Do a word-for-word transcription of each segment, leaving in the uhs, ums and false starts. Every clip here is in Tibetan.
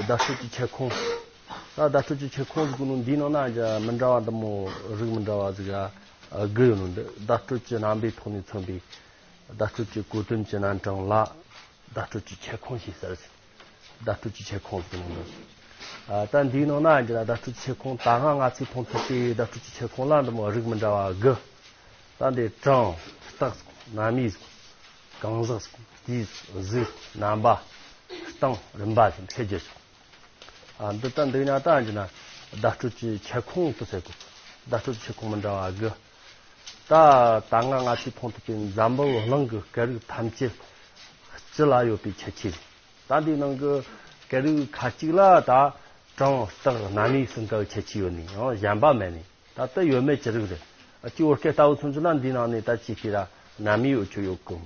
བརྡ་སྤྲོད་ཀྱི་ཁྱབ་ཁོངས། ད་བརྡ་སྤྲོད་ཀྱི་ཁྱབ་ཁོངས་ཟེར་གོ་ནོ་འདིའི་ནང་ན་ཡང་མི་འདྲ་བ་འདི་མོ་རིགས་མི་འདྲ་བ་ཟིག་ཨ་དགུ་ཡོད་ནོ་འདི། བརྡ་སྤྲོད་ཀྱི་རྣམ་པའི་ཐོག་ནས་མཚོན་པའི་བརྡ་སྤྲོད་ཀྱི་གོ་དོན་གྱི་རྣམ་གྲངས་ལ་བརྡ་སྤྲོད་ཀྱི་ཁྱབ་ཁོངས་ཞེས་ཟེར། བརྡ་སྤྲོད་ཀྱི་ཁྱབ་ཁོངས་ཟེར་གོ་ནོ་འདི། ཨ་ད་འདིའི་ནང་ན་ཡང་བརྡ་སྤྲོད་ཀྱི་ཁྱབ་ཁོངས་ད་སྔ་ང་ཚོས་མཐོང་ཐུབ་པའི་བརྡ་སྤྲོད་ཀྱི་ཁྱབ་ཁོངས་ལ་འདི་མོ་རིགས་མི་འདྲ་བ་དགུ། ད་འདི་གྲངས། རྟགས། རྣམ་དབྱེ། གང་ཟག། དུས། གཟུགས། རྣམ་པ། སྟེང་། རིམ་པ་ཟེར་ཁྱད་བརྒྱད་ཅུ། ཨ་འདི་ལྟར་འདུག་ན་ད་ཡིན་ན་བརྡ་སྤྲོད་ཀྱི་ཁྱབ་ཁོངས་དུ་ཟེར་གོ། བརྡ་སྤྲོད་ཀྱི་ཁྱབ་ཁོངས་མི་འདྲ་བ་དགུ། ད་ད་སྔ་ང་ཚོས་མཐོང་ཐུབ་པའི་འཛམ་བུ་གླིང་གི་སྐད་རིགས་ཐམས་ཅད་སྤྱི་ལ་ཡོད་པའི་ཁྱད་ཆོས་རེད། ད་འདིའི་ནང་གི་སྐད་རིགས་ཁ་ཅིག་ལ་ད་གྲངས། རྟགས། རྣམ་དབྱེ་གསུམ་ཀའི་ཁྱད་ཆོས་ཡོད་ནས་ཡང་གཞན་པ་མེད་ནས། ད་ལྟ་ཡོད་མེད་ཀྱི་རིགས་རེད། ཨ་ཅི་བོད་སྐད་ལྟ་བུ་མཚོན་རྒྱུ་ན་འདིའི་ནང་ནས་ད་ཅི་ཞིག་ར་རྣམ་དབྱེ་ཡོད་ཆོག་ཡོད་གི།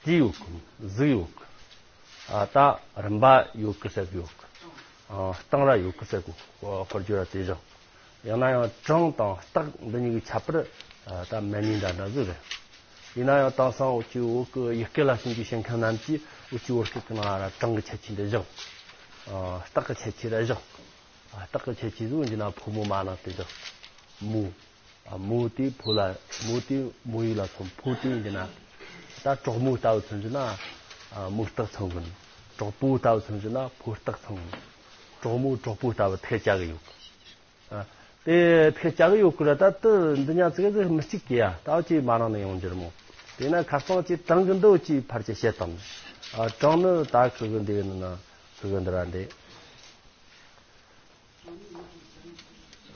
དུས་ཡོད་གི། གཟུགས་ཡོད་གི། ཨ་ད་རིམ་པ་ཡོད་གི་ཟེར་གི་ཡོད་གི། ཨ་སྟེང་ར་ཡོད་གི་ཟེར་གི། ཨ་ཁོར་རྒྱུ་ར་དེ་བཞག། ཡང་ན་ཡང་གྲངས་དང་རྟགས་འདི་གཉིས་ཀྱི་ཁྱད་པར་ཨ་ད་མེད་ནི་འདྲ་འདྲ་ཟིག་རེད། ཡིན་ན་ཡང་དེང་སང་འུ་ཅི་བོད་ཀྱི་ཡུལ་སྐད་ལ་ཞིབ་འཇུག་བྱེད་མཁན་རྣམས་ཀྱིས་འུ་ཅི་བོད་སྐད་ཀྱི་ནང་ར་གྲངས་ཀྱི་ཁྱད་ཆོས་འདི་བཞག། ཨ་རྟགས་ཀྱི་ཁྱད་ཆོས་ར་བཞག། ཨ་རྟགས་ཀྱི་ཁྱད་ཆོས་ཟེར་གི་ན་ཕོ་མོ་མ་ནིང་དེ་བཞག། མོ། ཨ་མོ་དེ་ཕོ་ལ། མོ་དེ་མོ་ཡིག་ལ་མཚོན། ཕོ་དེ་ཡིན་གྱི་ན། ད་གྲོགས་མོ་ལྟ་བུ་མཚོན་རྒྱུ་ན་ཨ་མོ་རྟགས་མཚོན་གི་ནི། གྲོགས་པོ་ལྟ་བུ་མཚོན་རྒྱུ་ན་ཕོ་རྟགས་མཚོན་གི་ནི། གྲོགས་མོ་གྲོགས་པོ་ལྟ་བུ་ཐད་ཀྱག་གི་ཡོད་གི། ཨ་དེ་ཐད་ཀྱག་གི་ཡོད་གི་ར། ད་དེ་འདི་ཉག་ཅིག་གི་མི་གཅིག་གི་ཡ། ད་ཅི་མ་ནིང་ནས་ཡོང་རྒྱུ་རེད་མོ། དེ་ན་ཁ་སང་ཅི་གྲངས་གི་འདི་ཅི་ཕར་ཅི་བཤད་དང་། ཨ་གྲངས་ནི་ད་ཁུ་གི་འདི་ནི་ན་ཁུ་གི་འདི་ར་འདི།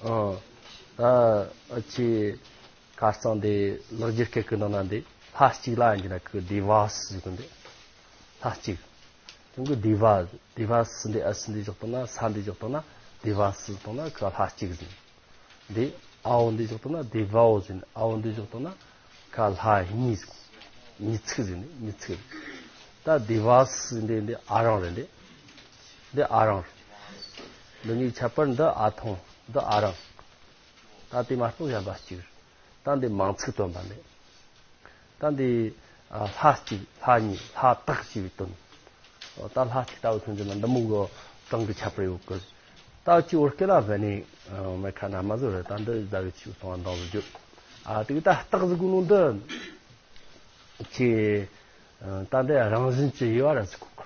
ཨ་ད་ཨ་ཅི་ཁ་སང་འདི་ལེགས་སྦྱར་སྐད་ཀྱི་ནང་ན་འདི་ལྷ་གཅིག་ལ་ཡིན་གྱི་ན་ཁུ་དེ་བ་སི་ཟེར་གི་འདི། ལྷ་གཅིག། དེ་གི་དེ་བ། དེ་བ་སི་འདི་ཨ་སི་འདི་བཞག་བཏང་ན། ས་འདི་བཞག་བཏང་ན། དེ་བ་སི་བཏང་ན་ཁ་ལྷ་གཅིག་ཟིན། འདི་ཨའོ་འདི་བཞག་བཏང་ན་དེ་བའོ་ཟིན། ཨའོ་འདི་བཞག་བཏང་ན་ཁ་ལྷ་གཉིས་ཟིན། གཉིས་ཚིག་ཟིན། གཉིས་ཚིག། ད་དེ་བ་སི་འདི་འདི་ཨ་རང་རེད། འདི་འདི་ཨ་རང་རེད། འདི་གཉིས་ཁྱད་པར། འདི་ཨ་ཐོང་། འདི་ཨ་རང་། ད་དེ་མ་གཏོགས་གཞན་པ་གཅིག་རེད། ད་འདི་མིང་ཚིག་སྟོན་པ་འདི། ད་འདི་ཨ་ལྷ་གཅིག་ལྷ་གཉིས། ལྷ་དག་ཅེས་པའི་དོན། ད་ལྷ་གཅིག་ལྟ་བུ་མཚོན་རྒྱུ་ན་འདི་མོ་གི་གྲངས་ཀྱི་ཁྱད་པར་ཡོད་གི། ད་ཅི་བོད་སྐད་ལ་བས་ནས་མེད་ཁ་ན་མ་བཟོ་རེད། ད་འདི་ཟླ་བའི་ཆུ་སོང་བ་འདང་བཟོ་རྒྱུ། ཨ་དེ་གི་ད་རྟགས་ཟེར་གོ་ནོ་འདི་ཁྱེད་ད་འདི་རང་བཞིན་གྱི་དབྱེ་བ་ར་ཟེར་གོ་གི།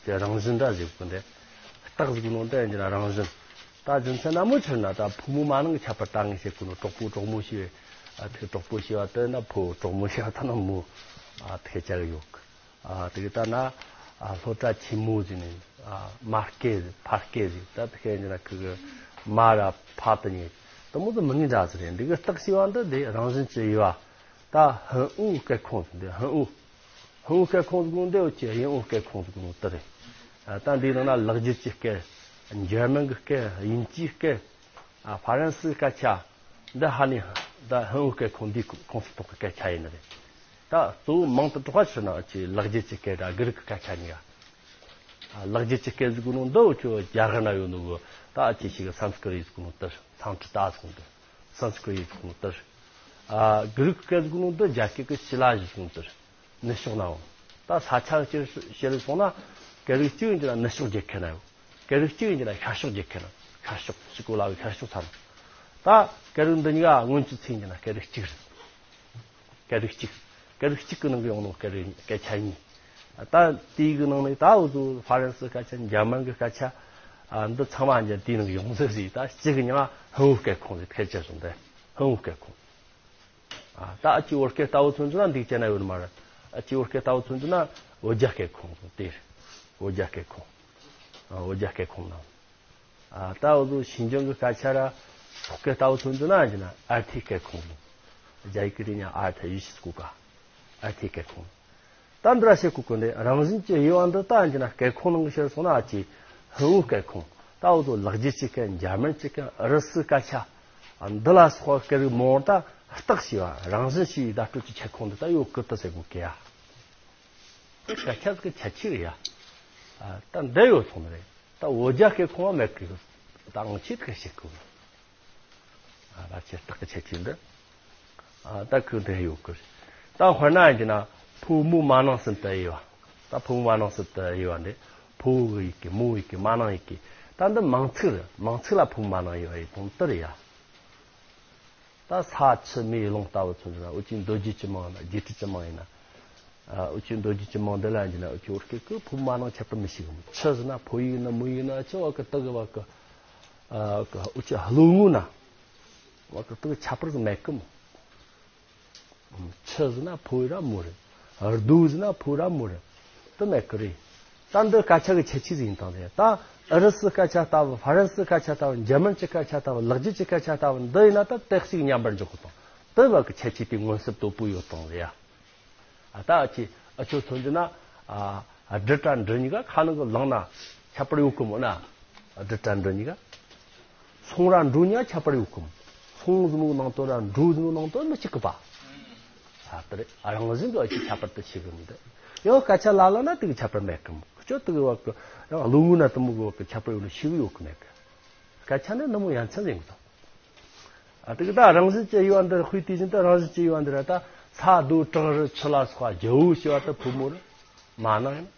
དེ་རང་བཞིན་འདྲ་ཟེར་གོ་གི། འདི་རྟགས་ཟེར་གོ་ནོ་འདི་ཡིན་གྱི་ན་རང་བཞིན། ད་རྒྱུ་མཚན་ན་མོ་ཆི་ན་ད་ཕོ་མོ་མ་ནིང་གི་ཁྱད་པར་ད་ངས་བཤད་གོ་ནོ། གྲོགས་པོ་གྲོགས་མོ་ཞེས་པའི་ཨ་དེ་གྲོགས་པོ་ཞེས་པ་དེ་ན་ཕོ། གྲོགས་མོ་ཞེས་པ་དེ་ན་མོ། ཨ་དེ་ཆ་གི་ཡོད་གི། ཨ་དེ་གི་ད་ན་ཨ་སློབ་གྲྭ་ཆེན་མོ་ཟེར་ནས། ཨ་མ་སྐད་ཟེར། ཕ་སྐད་ཟེར། ད་དེ་ཁའི་ན་ཁུ་གི་མ་ར་ཕ་དེ་ཉིད་དེ་མོ་ཟེར་མི་ངན་འདྲ་ཟེར་རེད། འདི་གི་རྟགས་ཞེས་པ་འདི་དེ་རང་བཞིན་གྱི་དབྱེ་བ། ད་ཧུན་ཨུ་སྐད་ཁོངས་ཟེར། འདི་ཧུན་ཨུ། ཧུན་ཨུ་སྐད་ཁོངས་ཟེར་གོ་ནོ་འདི་འུ་ཅི་དབྱིན་ཨུ་སྐད་ཁོངས་ཟེར་གོ་ནོ་དེ་རེད། ཨ་ད་འདིའི་ནང་ན་ལེགས་སྦྱར་གྱི་སྐད། འཇར་མན་གྱི་སྐད། དབྱིན་ཇིའི་སྐད། ཨ་ཧྥ་རན་སིའི་སྐད་ཆ། འདི་ཧ་ནི་ད་ཧུན་ཨུ་སྐད་ཁོངས་འདིའི་ཁོངས་སུ་གཏོགས་ཀྱི་སྐད་ཆ་ཡིན་ནི་རེད། ད་གཙོ་བོ་མིང་དུ་གྲགས་པ་ཕྱིར་ན་ཅི་ལེགས་སྦྱར་གྱི་སྐད་དང་གྷི་རིག་གི་སྐད་ཆ་གཉིས་ཀ། ཨ་ལེགས་སྦྱར་གྱི་སྐད་ཟེར་གོ་ནོ་འདི་འུ་ཅི་རྒྱ་གར་ན་ཡོད་ནོ་གི། ད་ཅི་ཞིག་གི་སཾ་སྐྲྀ་ཏ་ཟེར་གོ་ནོ་དེ། སཾ་སྐྲྀ་ཏ་ཟེར་གོ་ནོ་དེ། སཾ་སྐྲྀ་ཏ་ཟེར་གོ་ནོ་དེ། ཨ་གྷི་རིག་གི་སྐད་ཟེར་གོ་ནོ་འདི་རྒྱ་སྐད་ཀྱི་ཞི་ལ་ཞེས་ཟེར་གོ་ནོ་དེ། ནུབ་ཕྱོགས་ན་ཡོད། ད་ས་ཆ་གཅིག་བཤད་སོང་ན་སྐད་རིགས་གཅིག་ཡིན་གྱི་ན་ནུབ་ཕྱོགས་རྒྱལ་ཁབ་ན་ཡོད། སྐད་རིགས་གཅིག་ཡིན་གྱི་ན་ཤར་ཕྱོགས་རྒྱལ་ཁབ་ན། ཤར་ཕྱོགས་ཕྱི་གོ་ལ་ཡོད། ཤར་ཕྱོགས་ས་ན། ད་སྐད་རིགས་འདི་གཉིས་ཀ་སྔོན་གྱི་ཚིག་ཡིན་གྱི་ན་སྐད་རིགས་གཅིག་རེད། སྐད་རིགས་གཅིག་སྐད་རིགས་གཅིག་གི་ནང་གི་ཡོང་ནོ་སྐད་རིགས། སྐད་ཆ་གཉིས། ད་དེའི་གི་ནང་ནས་ད་འུ་ཚོ་ཧྥ་རན་སི་སྐད་ཆ། འཇར་མན་གི་སྐད་ཆ། ཨ་འདི་ཚང་མ་འཇར་དེའི་ནང་གི་ཡོང་ཟེར་ཟིག། ད་གཅིག་གི་མིང་ཧུན་ཨུ་སྐད་ཁོངས་ཟེར། ཐད་ཀར་བྱས་སོང་། དེ་ཧུན་ཨུ་སྐད་ཁོངས། ཨ་ད་ཨ་ཅི་བོད་སྐད་ལྟ་བུ་མཚོན་རྒྱུ་ན་འདི་བྱས་ན་ཡོད་ནི་མ་རེད། ཨ་ཅི་བོད་སྐད་ལྟ་བུ་མཚོན་རྒྱུ་ན་བོད་རྒྱ་སྐད་ཁོངས་སོང་། དེ་རེད། བོད་རྒྱ་སྐད་ཁོངས། ཨ་བོད་རྒྱ་སྐད་ཁོངས་ནང་། ཨ་ད་འུ་ཚོ་ཞིང་ཆེན་གྱི་སྐད་ཆ་ར་སོག་སྐད་ལྟ་བུ་མཚོན་རྒྱུ་ན་ཡིན་གྱི་ན་ཨར་ཐི་སྐད་ཁོངས་སོང་། རྒྱ་ཡིག་གི་རིགས་ཉ་ཨར་ཐི་ཡུ་ཤི་སྐུ་ག་ཨར་ཐི་སྐད་ཁོངས། ད་འདི་ར་བཤད་གོ་གི། འདི་རང་བཞིན་གྱི་དབྱེ་བ་འདི་ད་ཡིན་གྱི་ན་སྐད་ཁོངས་ནང་གི་བཤད་སོང་ན་ཨ་ཅི་ཧུན་ཨུ་སྐད་ཁོངས། ད་འུ་ཚོ་ལེགས་སྦྱར་གྱི་སྐད། འཇར་མན་གྱི་སྐད། ཨུ་རུ་སུའི་སྐད་ཆ། ཨ་འདི་ལ་སོགས་པ་སྐད་རིགས་མང་བོ་ད་རྟགས་ཞེས་པ་རང་བཞིན་ཞེས་པའི་བརྡ་སྤྲོད་ཀྱི་ཁྱབ་ཁོངས་འདི་ད་ཡོད་གི་ད་ཟེར་གོ་གི་ཡ། དེ་སྐད་ཆ་ཟིག་གི་ཁྱད་ཆོས་རེད་ཡ། ཨ་ད་འདི་ཡོད་སོང་ནི་རེད། ད་བོད་རྒྱ་སྐད་ཁོངས་མ་མེད་གི། ད་ཨང་ཆེ་ཐུག་བཤད་གོ། ཨ་ཕལ་ཆེར་རྟགས་ཀྱི་ཁྱད་ཆོས་འདི། ཨ་ད་ཁོས་འདི་ཡོད་གི། ད་དཔེར་ན་ཡིན་གྱི་ན་ཕོ་མོ་མ་ནིང་གསུམ་དུ་དབྱེ་བ། ད་ཕོ་མོ་མ་ནིང་གསུམ་དུ་དབྱེ་བ་འདི། ཕོ་བོ་གི་ཡི་གེ། མོ་བོ་ཡི་གེ། མ་ནིང་ཡི་གེ། ད་འདི་མིང་ཚིག་རེད། མིང་ཚིག་ལ་ཕོ་མོ་མ་ནིང་ཡོད་པའི་དོན་དེ་རེད་ཡ། ད་ས་ཆུ་མེ་རླུང་ལྟ་བུ་ཚོ་འདི་ན་འུ་ཅག་མདོ་རྒྱུད་སྤྱི་མིང་ཡིན་ན། རྒྱས་བསྡུས་སྤྱི་མིང་ཡིན་ན། ཨ། འུ་ཅག་མདོ་རྒྱུད་སྤྱི་མིང་འདི་ལ་ཡིན་ན་འུ་ཅག་བོད་སྐད་ཀྱི་ཕོ་མོ་མ་ནིང་ཁྱད་པར་མི་ཤེས་གི་མོ། ཆུ་ཟེར་ན་ཕོ་ཡིག་ཡིན་ན་མོ་ཡིག་ཡིན་ན། ཆུ་བ་གི་དུ་གི་བ་གི། ཨ། གི་འུ་ཅག་ལྷོ་ངོས་ན་བ་གི་དུ་གི་ཁྱད་པར་ཟིག་མེད་གི་མོ། ཆུ་ཟེར་ན་ཕོ་ར་མོ་རེད། རྡོ་ཟེར་ན་ཕོ་ར་མོ་རེད། དེ་མེད་གི་རེད། ད་འདི་སྐད་ཆ་གི་ཁྱད་ཆོས་ཟིག་ཡིན་དང་རེད། ད་ཨུ་རུ་སུ་སྐད་ཆ་ལྟ་བུ། ཧྥ་རན་སི་སྐད་ཆ་ལྟ་བུ། འཇར་མན་གྱི་སྐད་ཆ་ལྟ་བུ། ལེགས་སྦྱར་གྱི་སྐད་ཆ་ལྟ་བུ་འདི་ཡིན་ན། ད་དེ་གཅིག་མཉམ་པར་འཇོག་གི་དང་། དེ་བ་གི་ཁྱད་ཆོས་དེ་མངོན་གསལ་དོད་པོ་ཡོད་དང་རེད་ཡ། ཨ། ད་ཨ་ཅེ་ཨ་ཆོ་ཚོ་འདི་ན། ཨ། སྦྲུལ་དྲ་འབྲུ་གཉིས་ཀ་ཁ་ནང་གི་ལངས་ན་ཁྱད་པར་ཡོད་གི་མོ་ན། སྦྲུལ་དྲ་འབྲུ་གཉིས་ཀ། སོང་ར་འགྲོ་གཉིས་ཀ་ཁྱད་པར་ཡོད་གི་མོ། སོང་ཟེར་ནོ་ནང་དོན་ར་འགྲོ་ཟེར་ནོ་ནང་དོན་མི་གཅིག་གི་པ། ཨ། དེ་རེད། ཨ། རང་བཞིན་དུ་ཨ་ཅེ་ཁྱད་པར་དུ་ཕྱེ་གི་མི་འདུག། ཡང་སྐད་ཆ་ལ་ལ་ན་དེ་གི་ཁྱད་པར་མེད་གི་མོ། ཁྱོད་དེ་གི་བ་གི་ཡང་ལོ་ངོ་ན་དེ་མོ་གི་བ་གི་ཁྱད་པར་ཡོད་ནོ་ཤེས་གི་ཡོད་གི་མེད་གི། སྐད་ཆ་ནི་ནི་མོ་ཡ་མཚན་ཟིག་ཡིན་གི་དང་། ཨ། དེ་གི་ད་རང་བཞིན་གྱི་དབྱེ་བ་འདི་དཔེ་དེ་བཞིན་དུ་རང་བཞིན་གྱི་དབྱེ་བ་འདི་ར། ད་ས་རྡོ་བྲག་རི་ཆུ་ལ་སོགས་པ་རྒྱལ་པོ་ཞེས་པ་དེ་ཕོ་མོ་རེད། མ་ནིང་ཡིན་ན།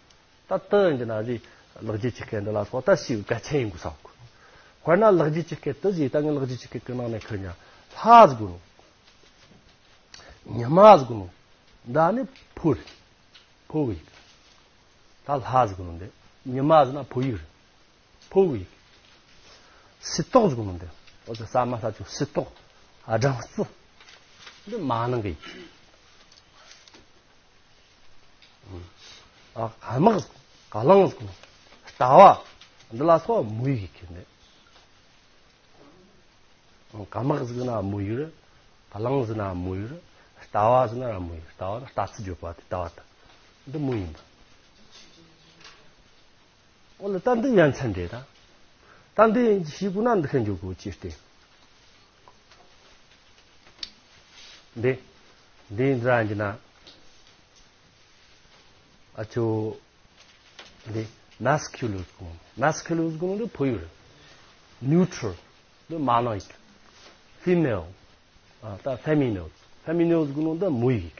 ད་དེ་ཡིན་གྱི་ན་རེད། ལེགས་སྦྱར་གྱི་སྐད་འདི་ལ་སོགས་ད་ཞིག་གལ་ཆེན་ཡིན་དགོས་བསམ་གི། དཔེར་ན་ལེགས་སྦྱར་གྱི་སྐད་དེ་ཟེར། ད་ངས་ལེགས་སྦྱར་གྱི་སྐད་ཀྱི་ནང་ནས་ཁུར་ཉ། ལྷ་ཟེར་གོ་ནོ། ཉི་མ་ཟེར་གོ་ནོ། ད་ནི་ཕོ་རེད། ཕོ་གི་ཡིག། ད་ལྷ་ཟེར་གོ་ནོ་འདི། ཉི་མ་ཟེར་ན་ཕོ་ཡིག་རེད། ཕོ་གི་ཡིག། སིལ་ཏོག་ཟེར་གོ་ནོ་འདི། འོ་ད་ཟ་མ་ཟ་ཆོག་སིལ་ཏོག། ཨ། སྦྲང་རྩི། འདི་མ་ནིང་གི་ཡིག། ཨ། དམག་ཟེར་གོ། གླང་ཟེར་གོ་ནོ། ལྟ་བ། འདི་ལ་སོགས་མོ་ཡིག་གི་འདི། དམག་ཟེར་ན་མོ་ཡིག་རེད། གླང་ཟེར་ན་མོ་ཡིག་རེད། ལྟ་བ་ཟེར་ན་མོ་ཡིག། ལྟ་བ་ལ་ལྟ་ཚུལ་བརྗོད་པ་དེ་ལྟ་བ་དང་། འདི་མོ་ཡིན་པ། འོ་ལ་ད་འདི་ཡ་མཚན་འདྲེ་ད། ད་འདི་ཤེས་དགོས་ན་འདི་ཤེས་འཇོག་དགོས་ཅི་སྟེ། འདི། འདི་འདི་ར་འདི་ན། ཨ་ཆོ། འདི་masculine་གོ། masculine་གོ་འདི་ཕོ་ཡིག་རེད། neutral་འདི་མ་ནིང་ཡིག། female། ཨ། ད་feminine། feminine་གོ་འདི་མོ་ཡིག།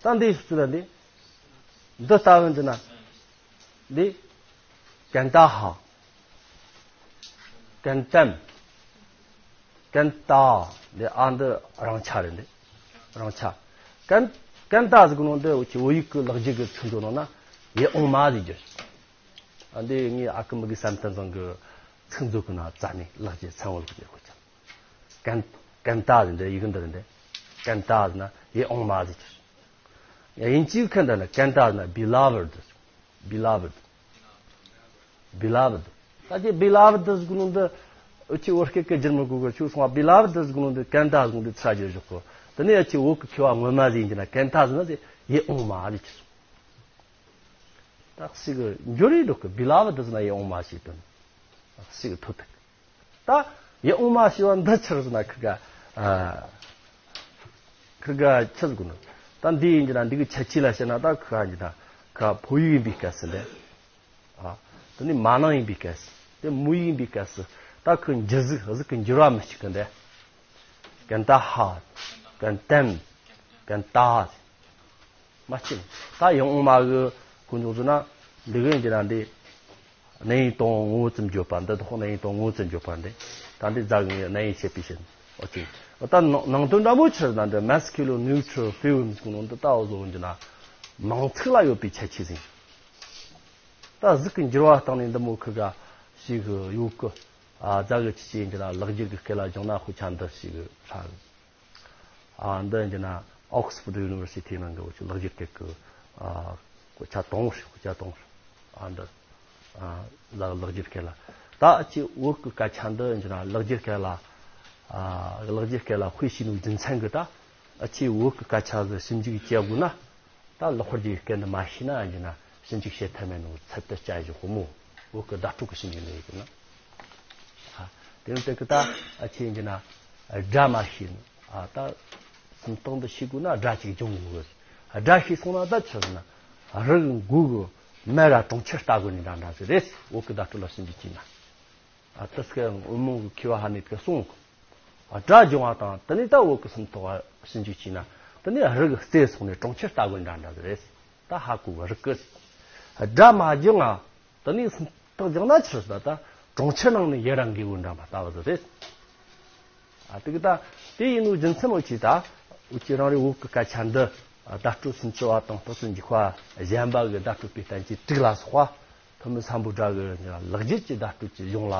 ད་འདི་སུ་ལ་འདི། འདི་ལྟ་བུ་འདི་ན། འདི་ཀན་ཏ་ཧ། ཀན་ཏམ། ཀན་ཏ། འདི་ཨ་འདི་རང་ཆ་རེད་འདི། རང་ཆ། ཀན། ཀན་ཏ་ཟེར་གོ་ནོ་འདི་འུ་ཅག་བོད་ཡིག་གི་ལེགས་སྦྱར་གི་ཚིག་མཛོད་ནང་ན་ཡིད་འོང་མ་ཟེར་རྒྱུ། ཨ། འདི་ངས་ཨ་ཁུ་མི་དགེ་བསམ་གཏན་ཚང་གི་ཚིག་མཛོད་གི་ནང་བཙལ་ནས་ལེགས་སྦྱར་ཚན་བོ་ལེགས་སྦྱར་གི་ཆ། ཀན། ཀན་ཏ་ཟེར་འདི་ཡིག་འདི་རེད་འདི། ཀན་ཏ་ཟེར་ན་ཡིད་འོང་མ་ཟེར་རྒྱུ། དབྱིན་ཇིའི་ཁ་འདི་ན་ཀན་ཏ་ཟེར་ན་beloved། beloved། beloved། ད་ཅི་beloved་ཟེར་གོ་ནོ་འདི་འུ་ཅག་བོད་སྐད་ཀྱི་བསྒྱུར་མི་དགོས་གི། ཆུ་སོང་བ་beloved་ཟེར་གོ་ནོ་འདི་ཀན་ཏ་ཟེར་གོ་ནོ་འདི་ཚུར་བསྒྱུར་བཞག་གོ། དེ་ནས་ཨ་ཅེ་བོད་ཀྱི་མཁས་པ་ངོ་མ་ཟིག་ཡིན་གྱི་ན་ཀན་ཏ་ཟེར་ན་ཟེར་ཡིད་འོང་མ་ཟེར་རྒྱུ། ད་ཞིག་གི་འགྱུར་རེ་འགྲོ་གི། beloved་ཟེར་ན་ཡིད་འོང་མ་ཞིག་དོན། ཞིག་གི་ཐོ་ཐུག། ད་ཡིད་འོང་མ་ཞེས་པ་འདི་ཆི་རེད་ཟེར་ན་ཁི་ག། ཨ། ཁི་ག་ཆི་ཟེར་གོ་ནོ། ད་འདི་ཡིན་གྱི་ན་འདི་གི་ཁྱད་ཆོས་ལ་བཤད་ན་ད་ཁི་ག་ཡིན་གྱི་ན་ཁི་ག་ཕོ་ཡིག་ཡིན་པའི་སྐབས་སུ་འདི། ཨ། དེ་ནི་མ་ནིང་ཡིན་པའི་སྐབས་སུ། དེ་མོ་ཡིག་ཡིན་པའི་སྐབས་སུ། ད་ཁི་ག་འགྱུར་གཟུགས། གཟུགས་ཀྱི་འགྱུར་བ་མི་གཅིག་གི་འདི། ཀན་ཏ་ཧ། ཀན་ཏམ། ཀན་ཏ། མ་གཅིག། ད་ཡིད་འོང་མ་གི་ཀུན་རྫོགས་ཟེར་ན་འདི་གི་ཡིན་གྱི་ན་འདི། གནས་ཡུལ་དང་ངོ་བོ་ཙམ་བརྗོད་པ་འདི། དོ་གནས་ཡུལ་དང་ངོ་བོ་ཙམ་བརྗོད་པ་འདི། ད་འདི་རྫ་གི་གནས་ཡུལ་བཤད་པའི་ཕྱིར། འོ་ཅི། ད་ནང་ནང་དོན་འདྲ་མོ་ཆི་ཟེར་ན་འདི་masculine neutral feminine་གི་ནང་འདི་ལྟ་བུ་བཟོ་ཡིན་གྱི་ན་མིང་ཚིག་ལ་ཡོད་པའི་ཁྱད་ཆོས་ཟིག། ད་གཟུགས་ཀྱི་འགྱུར་བ་སྟེང་ནས་འདི་མོ་ཁི་ག་ཞིག་ཡོད་གི། ཨ། རྫ་གི་ཆི་ཆི་ཡིན་གྱི་ན་ལེགས་སྦྱར་གི་སྐད་ལ་སྦྱོང་ན་དཔེ་ཆ་འདི་ཞིག་ཧྲ་གི། ཨ། འདི་ཡིན་གྱི་ན་Oxford University་ནང་གི་འུ་ཅག་ལེགས་སྦྱར་སྐད་གི། ཨ། དཔེ་ཆ་དང་པོ་རེད། དཔེ་ཆ་དང་པོ་རེད། ཨ། འདི། ཨ། ལ་ལེགས་སྦྱར་སྐད་ལ། ད་ཨ་ཅེ་བོད་གི་སྐད་ཆ་འདི་ཡིན་གྱི་ན་ལེགས་སྦྱར་སྐད་ལ། ཨ། ལེགས་སྦྱར་སྐད་ལ་དཔེ་བྱས་ནོ་རྒྱུ་མཚན་གི། ད་ཨ་ཅེ་བོད་གི་སྐད་ཆ་ཟིག་ཞིབ་འཇུག་བྱེད་དགོས་ན། ད་ལེགས་སྦྱར་གྱི་སྐད་འདི་མ་ཤེས་ན་ཡིན་གྱི་ན་ཞིབ་འཇུག་བྱེད་ཐབས་མེད་ནོ། ཚད་དུ་བཅད་བཞག་གོ་མོ། བོད་གི་བརྡ་སྤྲོད་གི་ཞིབ་འཇུག་ནི་ཡིན་གྱི་ན། ཨ། དེ་རིང་དེ་གི་ད་ཨ་ཅེ་ཡིན་གྱི་ན་སྒྲ་མ་ཤེས་ན། ཨ། ད་སུམ་རྟགས་འདི་ཤེས་དགོས་ན་སྒྲ་ཅིག་སྦྱོང་དགོས་གི། སྒྲ་ཤེས་སོང་ན་ད་ཆི་ཟེར་ན་རི་གི་མགོ་གི་མེ་ར་གྲོང་ཁྱེར་ལྟ་དགོས་ནི་འདྲ་འདྲ་ཟིག་རེད། བོད་གི་བརྡ་སྤྲོད་ལ་ཞིབ་འཇུག་བྱས་ན། ཨ། དེ་སྐད་དབུ་མའི་མཁས་པ་ཧ་ནི་དེ་གསུངས་གི། ཨ། སྒྲ་སྦྱོང་བ་དང་དེ་ནས་ད་བོད་གི་སུམ་རྟགས་ཞིབ་འཇུག་བྱས་ན། དེ་ནས་རི་གི་རྩེ་སོང་ནས་གྲོང་ཁྱེར་ལྟ་དགོས་འདྲ་འདྲ་ཟིག་རེད། ད་ཧ་གོ་བ་རིག་གི། སྒྲ་མ་སྦྱངས་ང་ དེ་ནས་སུམ་རྟགས་སྦྱངས་ན་ཆི་ཟེར་ད། གྲོང་ཁྱེར་ནང་ནས་ཡི་རང་གི་འོད་འགྲངས་པ་ལྟ་བུ་ཟེར་རེད། ཨ་དེ་གི་ད་དེ་ཡིན་ནོ་རྒྱུ་མཚན་མོ་ཆི་ད། འུ་ཅི་རང་རེ་འོག་གི་སྐད་ཆ་འདི་བརྡ་སྤྲོད་སུམ་ཅུ་པ་དང་རྟགས་ཚུལ་འཇུག་པ་གཞན་པ་གི་བརྡ་སྤྲོད་པའི་རྟེན་གྱི་དྲུག་ལ་སོགས་པ་ཐོན་མི་སམ་བྷོ་ཊ་གི་ལེགས་བརྒྱུད་ཀྱི་བརྡ་སྤྲོད་ཀྱི་གཞུང་ལ་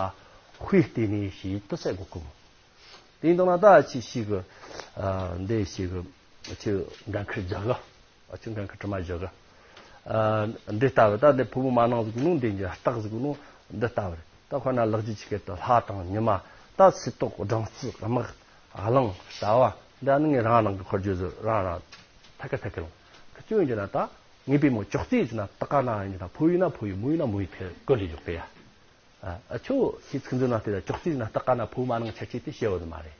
དཔེ་བལྟས་ནས་ཞེས་དུ་ཟེར་དགོས་ཀི་མོ། དེ་ཡིན་དང་ན་ད་ཆི་ཞིག་གི་འདི་ཞིག་གི་ཆི་འགན་ཁུར་རྒྱག་གི་ཨ་ཆུ་འགན་ཁུར་དྲི་མ་བཞག་གི་ཨ་འདི་ལྟ་བུ་ད་འདི་ཕོ་མོ་མ་གནང་ཟིག་ནོ། འདི་འདི་རྟགས་ཟིག་ནོ། འདི་ལྟ་བུ་རེད། ད་ཁོ་ན་ལེགས་བརྒྱུད་ཆི་སྐད་དུ་ལྷ་དང་ཉི་མ། ད་སིལ་ཏོག་སྦྲང་རྩི་དམག་གླང་ཟླ་བ། འདི་ནི་ངས་རང་རང་གི་འཁོར་རྒྱུ་ཟིག་རང་རང་ཐད་ཀ་ཐད་ཀ་ལོང་། ཁི་ཆོ་ཡིན་གྱི་ན་ད་ངེས་པའི་མོ་ཅོག་ཙེ་ཡིན་གྱི་ན་ཏག་ཀ་ན་ཡིན་གྱི་ན་ཕོ་ཡིན་ན་ཕོ་ཡིན། མོ་ཡིན་ན་མོ་ཡིན། ཕེ་ཀོ་ལི་ཡོག་པེ་ཡ། ཨ་ཨ་ཆོ་ཁྱེད་ཚིག་འཛིན་ན་དེ་ལ་ཅོག་ཙེ་ན་སྟག་ཀ་ན་ཕོ་མ་ནང་ཆ་ཆེ་དེ་བཤད་བོ་དེ་མ་རེད།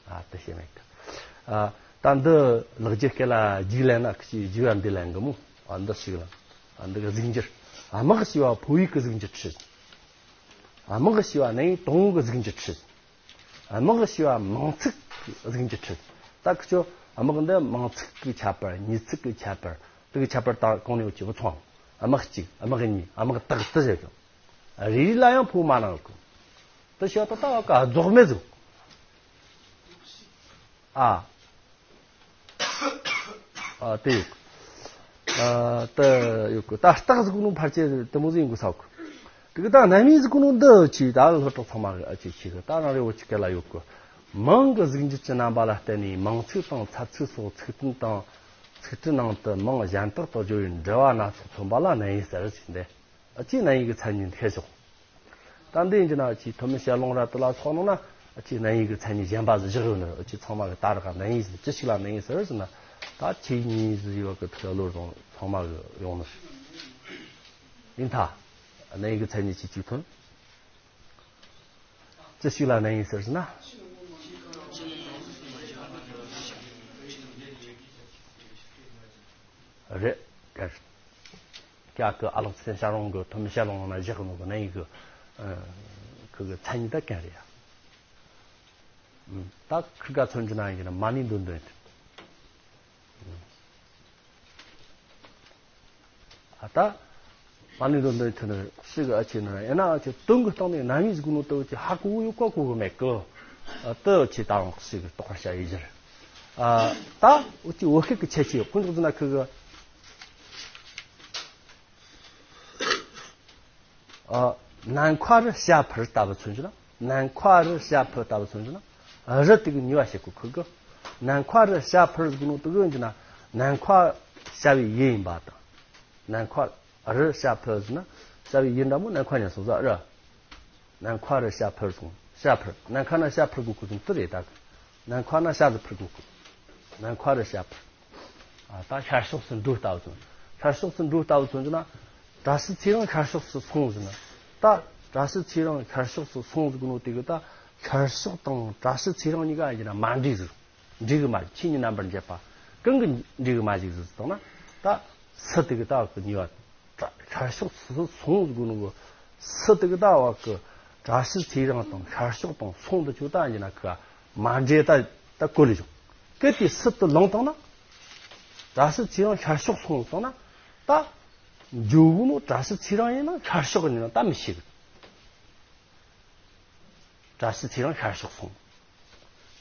ཨ་དེ་བཤད་མེད་གི་ཨ་ད་འདི་ལེགས་བརྒྱུད་སྐད་ལ་རྒྱུགས་ལེན་ན་ཁི་ཅི་རྒྱུགས་ཡ་འདི་ལེན་གི་མོ། ཨ་འདི་ཞིག་ལ་ཨ་འདི་གི་གཟུགས་འགྱུར། ཨ་དམག་ཞི་བ་ཕོ་ཡིག་གི་གཟུགས་འགྱུར་ཁྲིད། ཨ་དམག་ཞི་བ་ནི་དང་བོ་གི་གཟུགས་འགྱུར་ཁྲིད། ཨ་དམག་ཞི་བ་མིང་ཚིག་གི་གཟུགས་འགྱུར་ཁྲིད། ད་ཁི་ཆོ་ཨ་དམག་འདི་མིང་ཚིག་གི་ཁྱད་པར། མྱི་ཚིག་གི་ཁྱད་པར། དེ་གི་ཁྱད་པར་ད་གོང་ནས་འུ་ཅི་བུ་ཚང་། ཨ་དམག་གཅིག་ཨ་དམག་གཉིས། ཨ་དམག་དག་དེ་བྱེད་ཀྱང་། རེ་རེ་ལ་ཡང་ཕོ་མ་ནང་གི་དེ་ཤོད་ད་ལྟ་བ་ཀ་རྫོགས་མེད་ཟིག་ཨ། ཨ་དེ་ཡོད། ཨ་དེ་ཡོད་གི་ད་རྟགས་ཟིག་ནོ་ཕལ་ཆེར་དེ་མོ་ཟིག་ཡིན་དགོས་ས་གི་དེ་གི་ད་རྣམ་དབྱེ་ཟིག་ནོ་འདི་ཆི་ད་སློབ་གྲོགས་ཚང་མ་གི་ཨ་ཅེ་ཆི་གི་ད་རང་རེ་བོ་ཆི་སྐད་ལ་ཡོད་གི་མིང་གི་གཟུགས་འགྱུར་གྱི་རྣམ་པ་ལ་བརྟེན་ནས་མིང་ཚིག་དང་ཚབ་ཚིག་སོགས་ཚིག་དོན་དང་ཚིག་འབྲུ་ནང་དུ་མིང་གཞན་དག་ཏུ་སྦྱོར་བའི་འབྲེལ་བ་སྣ་ཚོགས་ཐོན་པ་ལ་རྣམ་དབྱེ་ཟེར་ཞེས་འདི། ཨ་ཅེ་རྣམ་དབྱེ་གི་མཚན་ཉིད་ཤེས་སོང་། ད་འདི་ཡིན་གྱི་ན་ཨ་ཅེ་ཐོན་མི་བཤད་ལོང་ར་དུ་ལ་སོགས་ནང་ན་ཨ་ཅེ་རྣམ་དབྱེ་གི་མཚན་ཉིད་གཞན་པ་ཟིག་བཞག་ཡོད་ནི། ཨ་ཅེ་ཚང་མ་གི་ད་ར་ག་རྣམ་དབྱེ་ཟིག་ཅི་ཞིག་ལ་རྣམ་དབྱེ་ཟེར་ཟེར་ན། ད་ཁྱེད་གཉིས་ཟིག་ཡོད་གི་ཐུགས་བློ་རྫོང་ཚང་མ་གི་ཡོང་ནི་ཡིན་ད། རྣམ་དབྱེ་གི་མཚན་ཉིད་ཅི་ཅིག་ཐོན། ཅི་ཞིག་ལ་རྣམ་དབྱེ་ཟེར་ཟེར་ན། རེད། ཀྱ་ཀྱ་ཀི་ཨ་ལགས་ཚེ་བརྟན་ཞང་རོང་གི་ཐོན་མི་བཤད་ལོང་ན་བཞག་ནོ་གི་རྣམ་དབྱེ་གི་ཁུ་གི་མཚན་ཉིད་ད་གན་རེད་ཡ། ད་ཁུ་ག་མཚོན་གྱི་ན་ཡིན་གྱི་ན་མ་ཎི་འདོན་འདོན་ཨ་ད། མ་ཎི་འདོན་འདོན་ཁྱོད་ནི་ཤི་གི་ཨ་ཆེ་ནི་ཡིན་ན་ཨ་ཆེ་དོན་གི་སྟེང་ནས་རྣམ་དབྱེ་ཟིག་ནོ་དུ་ཅི་ཧ་གོ་གི་ཡོད་གོ་གོ་གི་མེད་གི་ཨ་དུ་ཆེ་ད་རང་ཤི་གི་རྟོགས་པ་བྱ་ཡི་ཟེར། ཨ་ད་འུ་ཅི་འོ་ཤེས་གི་ཆེ་ཆེ་ཡོད་ཁོ་འདུག་ཟེར་ན་ཁུ་གི་ཨ་ནམ་མཁའ་རུ་བྱ་འཕུར་ལྟ་བུ་མཚོན་གྱི་ན། ནམ་མཁའ་རུ་བྱ་འཕུར་ལྟ་བུ་མཚོན་གྱི་ན། རུ་དེ་གི་ནུས་པ་བྱེད་དགོས་ཁུ་གི་ནམ་མཁའ་རུ་བྱ་འཕུར་ཟིག་ནོ་དུ་གི་ཡིན་གྱི་ན། ནམ་མཁའ་བྱ་བའི་ཡུལ་ཡིན་པ་དང་། ནམ་མཁའ་རུ་བྱ་འཕུར་ཟེར་ན་བྱ་བའི་ཡུལ་འདྲ་མོ་ནམ་མཁའ་ཉན་སོང་ཟ་ར། ནམ་མཁའ་རུ་བྱ་འཕུར་སོང་། བྱ་འཕུར། ནམ་མཁའ་ན་བྱ་འཕུར་དགོས་ཁུ་ཟིག་དུ་རེད་ད་གི་ནམ་མཁའ་ན་བྱ་ཟིག་འཕུར་དགོས་ཁུ། ནམ་མཁའ་རུ་བྱ་འཕུར། ཨ་ད་ཤར་ཕྱོགས་སུ་འགྲོ་ལྟ་བུ་ཚོ། ཤར་ཕྱོགས་སུ་འགྲོ་ལྟ་བུ་ཚོ་ན། བཀྲ་ཤིས་ཚེ་རིང་ཤར་ཕྱོགས་སུ་སོང་ཟེར་ན། ད་བཀྲ་ཤིས་ཚེ་རིང་ཤར་ཕྱོགས་སུ་སོང་ཟེར་གི་ནོ་དེ་གི་ད་ཤར་ཕྱོགས་དང་བཀྲ་ཤིས་ཚེ་རིང་གཉིས་ཀ་ཡིན་ན་མ་འདྲེས་ཟེར། འདྲེས་གི་མ་ཆོས་ཉིད་རྣམ་པར་འབྱེད་པ། གང་གི་འདྲེས་གི་མ་ཞིག་ཟེར་ཟེར་ན། ད་སུ་དེ་གི་ད་གི་ནུས་པ། ཤར་ཕྱོགས་སུ་སོང་ཟེར་གི་ནོ་གི་སུ་དེ་གི་ད་བ་གི་བཀྲ་ཤིས་ཚེ་རིང་དང་ཤར་ཕྱོགས་དང་སོང་དུ་ཆུ་ད་ཡིན་ན་གི་མ་འདྲེས་ད་ད་གོ་ལེ་བྱུང་། གལ་ཏེ་སུ་དུ་ལངས་བཏང་ན། བཀྲ་ཤིས་ཚེ་རིང་ཤར་ཕྱོགས་སོང་བཏང་ན། ད་འཇུག་གི་ནོ་བཀྲ་ཤིས་ཚེ་རིང་ཡིན་ན་ཤར་ཕྱོགས་ཡིན་ན་ད་མི་ཤེས་གི་བཀྲ་ཤིས་ཚེ་རིང་ཤར་ཕྱོགས་སོང་།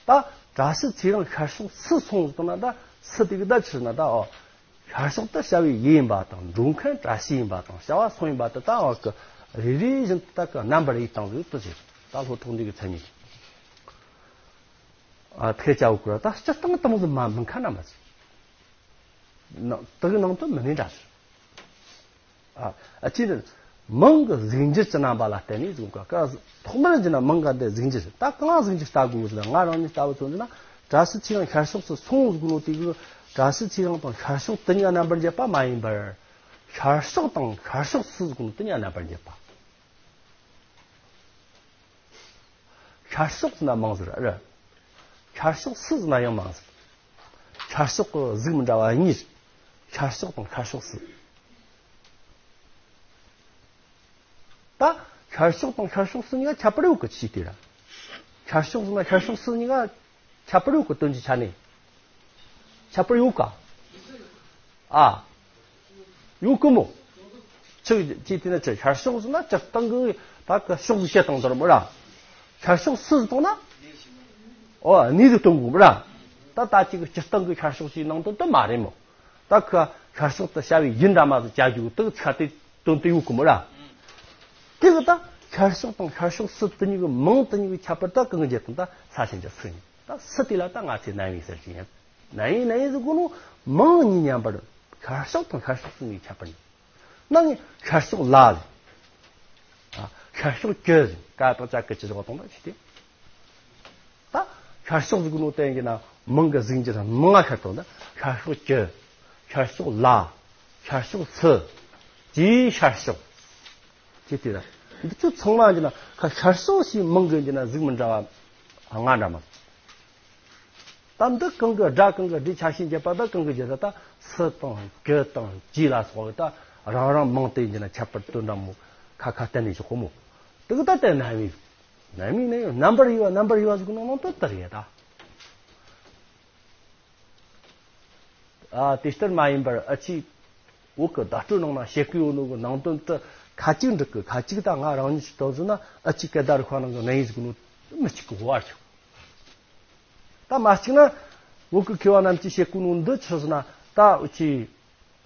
ད་བཀྲ་ཤིས་ཚེ་རིང་ཤར་ཕྱོགས་སུ་སོང་ཟེར་ན་ད་སུ་དེ་གི་ད་ཕྱིར་ན་ད་ཨོ། ཤར་ཕྱོགས་ད་བྱ་བའི་ཡུལ་ཡིན་པ་དང་འགྲོ་མཁན་བཀྲ་ཤིས་ཡིན་པ་དང་བྱ་བ་སོང་ཡིན་པ་ད་ད་ཨོ་གི་རེ་རེ་བཞིན་ད་གི་རྣམ་པར་ཡིད་བཏང་ཟིག་ཏུ་ཟེར། ད་ལྷོ་ཐོག་འདི་གི་མཚན་ཉིད། ཨ་ཐེ་ཅའོ་ཀུ་ར་ད་སྤྱིར་བཏང་དུ་མོ་ཟིག་མ་མིན་ཁ་ན་མ་ཟིག་ནང་དེ་གི་ནང་དུ་མི་གནས་འདྲ་ཟེར། ཨ་ཨ་ཅི་ནི་མིང་གི་གཟུགས་འགྱུར་གྱི་རྣམ་པ་ལ་བརྟེན་ནས་གཟུགས་ཀ་ཀ་ཐོག་མར་འགྱུར་ན་མིང་ག་འདི་གཟུགས་འགྱུར་ད་གང་གཟུགས་འགྱུར་ལྟ་དགོས་ཟེར་ན། ང་རང་ཉིད་ལྟ་བུ་ཚོ་འགྱུར་ན་བཀྲ་ཤིས་ཚེ་རིང་ཤར་ཕྱོགས་སུ་སོང་ཟེར་གོ་ནོ་དེ་གི་བཀྲ་ཤིས་ཚེ་རིང་དང་ཤར་ཕྱོགས་དེ་གཉིས་རྣམ་པར་འབྱེད་པ་མ་ཡིན་པར་ཤར་ཕྱོགས་དང་ཤར་ཕྱོགས་སུ་ཟེར་གོ་ནོ་དེ་གཉིས་རྣམ་པར་འབྱེད་པ། ཤར་ཕྱོགས་ཟེར་ན་མིང་ཟེར་ར། ཤར་ཕྱོགས་སུ་ཟེར་ན་ཡང་མིང་ཟེར། ཤར་ཕྱོགས་ཀྱི་གཟུགས་མི་འདྲ་བ་གཉིས། ཤར་ཕྱོགས་དང་ཤར་ཕྱོགས་སུ། ད་ཤར་ཕྱོགས་དང་ཤར་ཕྱོགས་སུ་གཉིས་ཀ་ཁྱད་པར་ཡོད་གི་ཆི་དེ་ར། ཤར་ཕྱོགས་ཟེར་ན་ཤར་ཕྱོགས་སུ་གཉིས་ཀ་ཁྱད་པར་ཡོད་གི་དོན་གྱི་ཆ་ནས། ཁྱད་པར་ཡོད་ག་ཨ། ཡོད་གི་མོ། ཆུ་ཅི་དེ་ན་ཆུ་ཤར་ཕྱོགས་ཟེར་ན་སྤྱིར་བཏང་གི་ད་གི་ཕྱོགས་ཟིག་བཤད་སྟངས་དོར་མོ་ར། ཤར་ཕྱོགས་སུ་ཟིག་བཏང་ན། ཨོ་གནས་ཟིག་སྟོན་དགོས་མོ་ར། ད་ད་ཅིག་སྤྱིར་བཏང་གི་ཤར་ཕྱོགས་ཀྱི་ནང་དོན་དུ་མ་རེད་མོ། ད་གི་ཤར་ཕྱོགས་དུ་བྱ་བའི་ཡུལ་འདྲ་མ་ཟིག་བྱ་རྒྱུ་དུ་ཚ་དེ་དོན་དུ་ཡོད་གི་མོ་ར། དེ་གི་ད་ཤར་ཕྱོགས་དང་ཤར་ཕྱོགས་སུ་དུ་གཉིས་གི་མིང་དུ་གཉིས་གི་ཁྱད་པར་ད་གང་གི་རྒྱལ་དང་ད་ས་ཆེན་གྱི་སུ་ཡིན། ད་སུ་དེ་ལ་ད་ང་ཚོས་གནམ་མེད་ས་ཆེན་ཡིན། གནམ་མེད་ས་ཆེན་ཟེར་གོ་ནོ་མིང་གཉིས་མཉམ་པར་ཤར་ཕྱོགས་དང་ཤར་ཕྱོགས་སུ་གཉིས་ཁྱད་པར་ཡིན། ནང་ནས་ཤར་ཕྱོགས་ལ་ཟེར། ཨ། ཤར་ཕྱོགས་ཀྱི་ཟེར། ཀ་དང་ཅ་གི་ཅི་ཟེར་བ་དང་ད་ཞིག་སྟེ། ད་ཤར་ཕྱོགས་ཟེར་གོ་ནོ་བསྟན་གྱི་ན་མིང་གི་གཟུགས་འགྱུར་མིང་ང་ཤར་དང་ད་ཤར་ཕྱོགས་ཀྱི། ཤར་ཕྱོགས་ལ། ཤར་ཕྱོགས་སུ། ཀྱི་ཤར་ཕྱོགས། ཅི་སྟེ་ད། འདི་ཚོ་ཚང་མ་གྱི་ན་ཁ་ཤར་ཕྱོགས་ཞེས་མིང་གི་གྱི་ན་གཟུགས་མི་འདྲ་བ་ལྔ་འདྲ་མ། ད་འདི་གང་གི་སྒྲ་གང་གི་སྒྲའི་ཆ་ཤས་འབྱེད་པ་ད་གང་གི་བྱེད་ས་ད་སུ་དང་གི་དང་ཀྱི་ལ་སོགས་ད་རང་རང་མིང་དེ་འདི་ན་ཁྱད་པར་དོན་འདྲ་མོ་ཁ་ཁ་གཏན་ནས་ཆོག་གོ་མོ། དེ་གི་ད་དེ་རྣམ་དབྱེ། རྣམ་དབྱེ་ནི་རྣམ་པར་དབྱེ་བ་རྣམ་པར་དབྱེ་བ་ཟེར་གི་ནང་ནང་དུ་དེ་རེད་ད། ཨ་དེ་ལྟར་མ་ཡིན་པར་ཨ་ཅིག་བོད་ཀྱི་བརྡ་སྤྲོད་ནང་ན་བཤད་ཀྱི་ཡོད་ནོ་གི་ནང་དོན་དུ་ཁ་ཅིག་འགྲིག་གི། ཁ་ཅིག་ད་ང་རང་ཉིད་ཀྱིས་དོན་བཟུང་ན་ཨ་ཅིག་སྐད་བརྡ་རིག་པ་ནང་གི་གནས་ཡིག་གི་ནོ་མི་གཅིག་གི་བར་ཆོག་ད་མ་གཅིག་ན་བོད་ཀྱི་མཁས་པ་རྣམས་ཀྱིས་བཤད་ཀྱི་ནོ་འདི་ཆི་ཟེར་ན་ད་འུ་ཅི་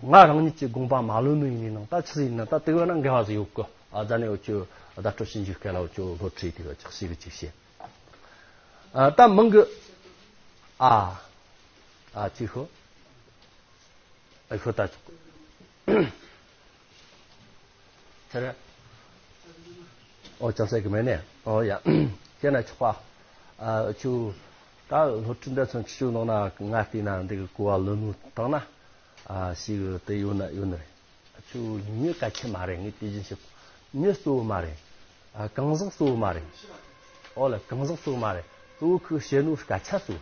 ང་རང་ཉིད་ཀྱི་དགོངས་པ་མ་ལོན་ནོ་ཡིན་ནའང་ད་ཆི་ཟིག་ཡིན་ན་ད་དེ་བས་ན་འགལ་བ་ཟིག་ཡོད་གི། ཨ་ད་ནི་འུ་ཅི་བརྡ་སྤྲོད་ཞིབ་འཇུག་སྐད་ལ་འུ་ཅི་སློབ་ཁྲིད་དེ་གི་ཅིག་ཞིག་གི་ཅིག་བཤད། ཨ་ད་མིང་གི་ཨ་ཨ་ཅི་ཤོ། ཨ་ཤོ་ད་ཆོག་ཐེ་རེ། ཨོ་ཅང་སེ་གི་མེ་ནེ། ཨོ་ཡ། ཁྱེད་ན་ཆོག་པ། ཨ་ཆུ། ད་སློབ་ཁྲིད་འདི་ཚོ་ཆུ་ནང་ན་ང་བལྟས་ན་འདི་གི་གོ་བ་ལོན་ནོ་བཏང་ན། ཨ་ཞིག་དེ་ཡོད་ན་ཡོད་ནི་རེད། ཆུ་མྱི་སྐད་ཆ་མ་རེད། ངས་དེ་བཞིན་ཞིག་མྱི་གཙོ་བོ་མ་རེད། ཨ་གང་ཟག་གཙོ་བོ་མ་རེད། ཨོ་ལ་གང་ཟག་གཙོ་བོ་མ་རེད། གཙོ་བོ་ཁོས་བཤད་ནོ་སྐད་ཆ་གཙོ་བོ།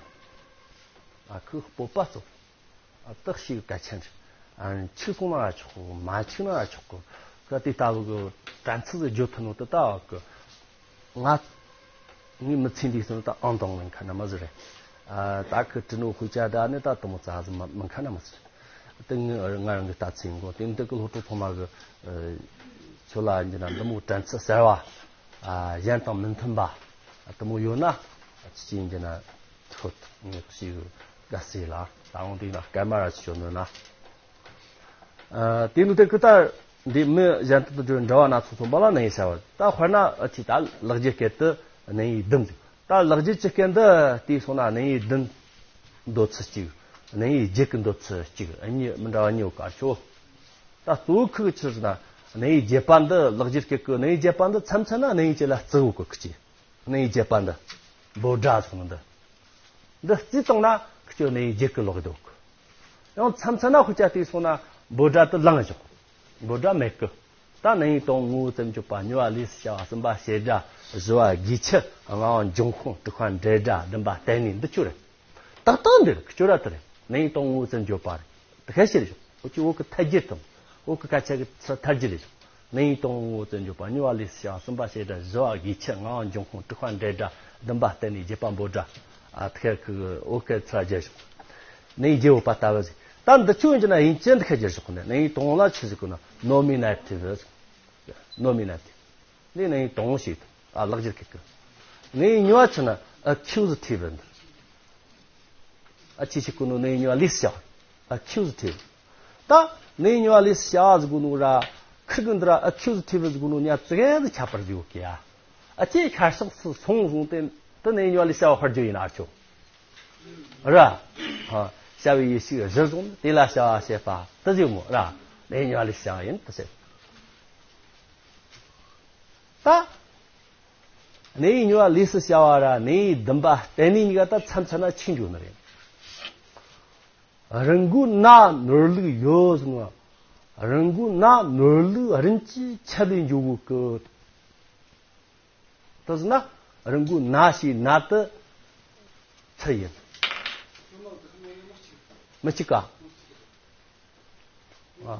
ཨ་ཁོའི་སྤོབས་པ་གཙོ་བོ། ཨ་བརྟག་ཞིབ་གལ་ཆེན་རེད། ཨ་འཆུག་སོང་ན་ཆོག་གི། མ་འཆུག་ན་ཆོག་གི། ཁ་དེ་ལྟ་བུ་གི་དྲན་ཚུལ་ཟིག་བརྗོད་ཐུབ་ནོ་དེ་ལྟ་བུ་གི། ང་ངའི་མི་ཚེ་འདི་སོང་ད་ཨང་དང་ལེན་ཁ་ན་མ་ཟིག་རེད། ཨ་ད་ཁི་དྲི་ནོ་དཔེ་ཆ་ད་ནི་ད་དུ་མོ་ཙ་ཟིག་མ་མི་ཁ་ན་མ་ཟིག་རེད། དེ་ངའི་ང་རང་གི་ལྟ་ཚུལ་ཡིན་གོ། དེ་འདི་གི་སློབ་ཕྲུག་ཚང་མ་གི་ཨ་ཁྱོད་ལ་ཡིན་གྱི་ན་འདི་མོ་དྲན་ཚུལ་གསར་བ། ཨ་གཞན་དང་མི་མཐུན་པ་དུ་མོ་ཡོད་ན་ཅི་ཡིན་གྱི་ན། ཐུགས་ངེས་ཤིག་དགའ་སྲིད་ལ། ད་འོང་དེ་ན་སྐར་མ་ར་ཞིག་ཞོན་ནོ་ན། ཨ་དེ་ནི་དེ་ཀི་ལྟར་འདི་མི་གཞན་དུ་འགྲོ་འདྲ་བ་སྣ་ཚོགས་མཐོང་པ་ལ་གནས་ཡིག་བྱ་བ། ད་དཔེར་ན་ཨ་ཅི་ད་ལེགས་སྦྱར་སྐད་དུ་གནས་ཡིག་བདུན་ཟེར། ད་ལེགས་སྦྱར་གྱི་སྐད་འདི་བལྟས་སོང་ན་གནས་ཡིག་བདུན་འདོད་ཚུལ་གཅིག། གནས་ཡིག་བརྒྱད་ཀྱི་འདོད་ཚུལ་གཅིག། ཨ་གཉིས་མི་འདྲ་བ་གཉིས་ཡོད་ག་ཆོ། ད་གཙོ་བོ་ཁུག་ཆི་ཟེར་ན་གནས་ཡིག་བརྒྱད་པ་འདི། ལེགས་སྦྱར་སྐད་ཀྱི་གནས་ཡིག་བརྒྱད་པ་འདི་མཚམས་མཚམས་ན་གནས་ཡིག་གཅིག་ལ་བརྩི་གོ་གི་ཁུག་ཅིག། གནས་ཡིག་བརྒྱད་པ་འདི། འབོད་སྒྲ་ཟེར་ནི་འདི། འདི་རྩིས་བཏང་ན་ཁི་ཆོ་གནས་ཡིག་བརྒྱད་ཀྱི་ལོག་འདུག། ཡང་མཚམས་མཚམས་ན་ཁུ་ཆ་བལྟས་སོང་ན་འབོད་སྒྲ་དེ་ལངས་བཞག། འབོད་སྒྲ་མེད་ཀི། ད་གནས་ཡིག་དང་ངོ་བོ་ཙམ་བརྗོད་པ། གཉིས་པ་ལས་སུ་བྱ་བ། གསུམ་པ་བྱེད་སྒྲ། བཞི་བ་དགོས་ཆེད། ལྔ་བ་འབྱུང་ཁུངས། དྲུག་པ་འབྲེལ་སྒྲ། བདུན་པ་བསྟན་ནི། འདི་ཆོ་རེད། ཏག་ཏག་འདི་རེད། ཁི་ཆོ་ར་དེ་རེད། གནས་ཡིག་དང་ངོ་བོ་ཙམ་བརྗོད་པ་རེད། དེ་ཁ་ཤས་རེད་བཞག། འུ་ཅི་བོད་ཀྱི་ཐལ་འགྱུར་དང་། བོད་ཀྱི་སྐད་ཆ་གི་ཚུལ་ཐལ་འགྱུར་རེད་བཞག། གནས་ཡིག་དང་ངོ་བོ་ཙམ་བརྗོད་པ། གཉིས་པ་ལས་སུ་བྱ་བ། གསུམ་པ་བྱེད་སྒྲ། བཞི་བ་དགོས་ཆེད། ལྔ་བ་འབྱུང་ཁུངས། དྲུག་པ་འབྲེལ་སྒྲ། བདུན་པ་བསྟན་ནི། བརྒྱད་པ་འབོད་སྒྲ། ཨ་ཐེར་ཁུ་བོད་སྐད་ཚུལ་རྒྱས་བཞག། གནས་ཡིག་བརྒྱད་པོ་པ་ལྟ་བུ་ཟིག། ད་འདི་ཆོ་ཡིན་གྱི་ན་ཡིན་ཅན་འདི་ཁ་རྒྱས་བཞག་གི་ནས། གནས་ཡིག་དང་ལ་ཆི་ཟེར་གི་ན་ནོ་མི་ནེ་ཊིབ་ཟེར། ནོ་མི་ནེ་ཊིབ། འདི་གནས་ཡིག་དང་ཞིག་ཨ་ལེགས་སྦྱར་སྐད་ཀྱི། གནས་ཡིག་གཉིས་པ་ཆི་ན་ཨ་ཁུ་ཟི་ཊིབ་ཟེར། ཨ་ཅི་ཞིག་གོ་ནོ་གནས་ཡིག་གཉིས་པ་ལས་སུ་བྱ་བ། ཨ་ཁུ་ཟི་ཊིབ། ད་གནས་ཡིག་གཉིས་པ་ལས་སུ་བྱ་བ་ཟེར་གོ་ནོ་ར། ཁིར་གི་འདི་ར་ཨ་ཁུ་ཟི་ཊིབ་ཟེར་གོ་ནོ་གཉིས་ཙི་གེ་ཟིག་ཁྱད་པར་ཟིག་ཡོད་ཀི་ཡ། ཨ་ཅེ་ཤར་ཕྱོགས་སུ་སོང་བཟུང་སྟེ་དེ་གནས་ཡིག་གཉིས་པ་ལས་སུ་བྱ་བ་ཕར་རྒྱུ་ཡིན་ཨ་ཆོ། ར། ཧ། བྱ་བའི་ཡུལ་ཤུལ་གཞིར་བཟུང་དེ་ལ་བྱ་བ་བྱེད་པ་དེ་ཟིག་མོ་ར། གནས་ཡིག་གཉིས་པ་ལས་སུ་བྱ་བ་ཡིན་དེ་ཟེར། ད། གནས་ཡིག་གཉིས་པ་ལས་སུ་བྱ་བ་ར་གནས་ཡིག་བདུན་པ་བསྟན་ནི་གཉིས་ཀ་ད་མཚམས་མཚམས་ན་ཆིག་འགྱོ་ནི་རེད། རི་མགོ་ན་ནོར་ལུག་ཡོད་ཟེར་ན། རི་མགོ་ན་ནོར་ལུག་རིན་གྱིས་ཆད་ལས་འགྱོ་གོ་གི། དེ་ཟེར་ན་རི་མགོ་ན་ཞེས་ན་དེ་ཚུལ་ཡིན། མི་གཅིག་ག། ཨ།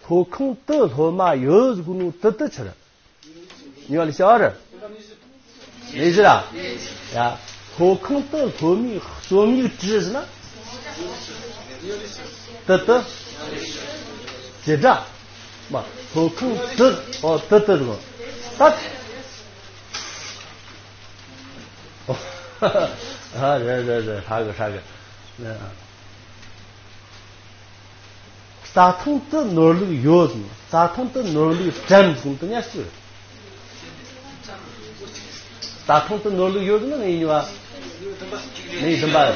ལྷོ་ཁང་དུ་སློབ་མ་ཡོད་ཟེར་གོ་ནོ་དེ་དེ་ཆི་རེད། གཉིས་པ་ལས་སུ་བྱ་བ་རེད། གནས་གཞི་ར། ཡ། ལྷོ་ཁང་དུ་སློབ་མའི་རྩོམ་ཡིག་བྲིས་ཟེར་ན། དེ་དེ་བྱེད་སྒྲ། མ། ལྷོ་ཁང་དུ། ཨོ། དུ་དུ་དུ། ད། ཨོ། ཨ། རེད་རེད་རེད། ཧྲ་གི་ཧྲ་གི། རྩྭ་ཐང་དུ་ནོར་ལུག་ཡོད་ཟེར། རྩྭ་ཐང་དུ་ནོར་ལུག་བཀྲམ་ཟེར་དུ་ཉར་ཞིག་རྩྭ་ཐང་དུ་ནོར་ལུག་ཡོད་ཟེར་ན་ངས་ཉོ་བ། ངས་འདུན་པ། ཨ།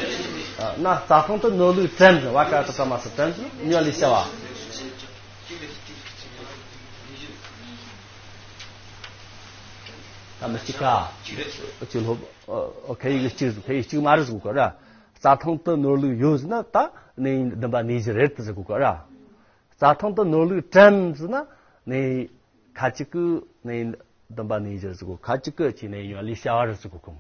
ན་རྩྭ་ཐང་དུ་ནོར་ལུག་བཀྲམ་ཟེར། བ་ཀ་ཏ་ཀ་མ་སུ་བཀྲམ་ཟེར། ཉོ་ལི་བྱ་བ། ད་མི་གཅིག་ག་ཅི་ལྷོ། ཨ། ཁ་ཡིག་གཅིག་ཁ་ཡིག་གཅིག་མ་རེད་ཟེར་གོ་ར། རྩྭ་ཐང་དུ་ནོར་ལུག་ཡོད་ཟེར་ན་ད་ནི་འདུན་པ་ནི་བཞི་རེད་ཟེར་གོ་ག་ར། རྩྭ་ཐང་དུ་ནོར་ལུག་བཀྲམ་ཟེར་ན་ནི་ཁ་ཅིག་གི་ནི་འདུན་པ་ནི་བཞི་ཟེར་གོ། ཁ་ཅིག་གི་ཅི་ནི་ཡོད་ལི་བྱ་བ་རེད་ཟེར་གོ་གི།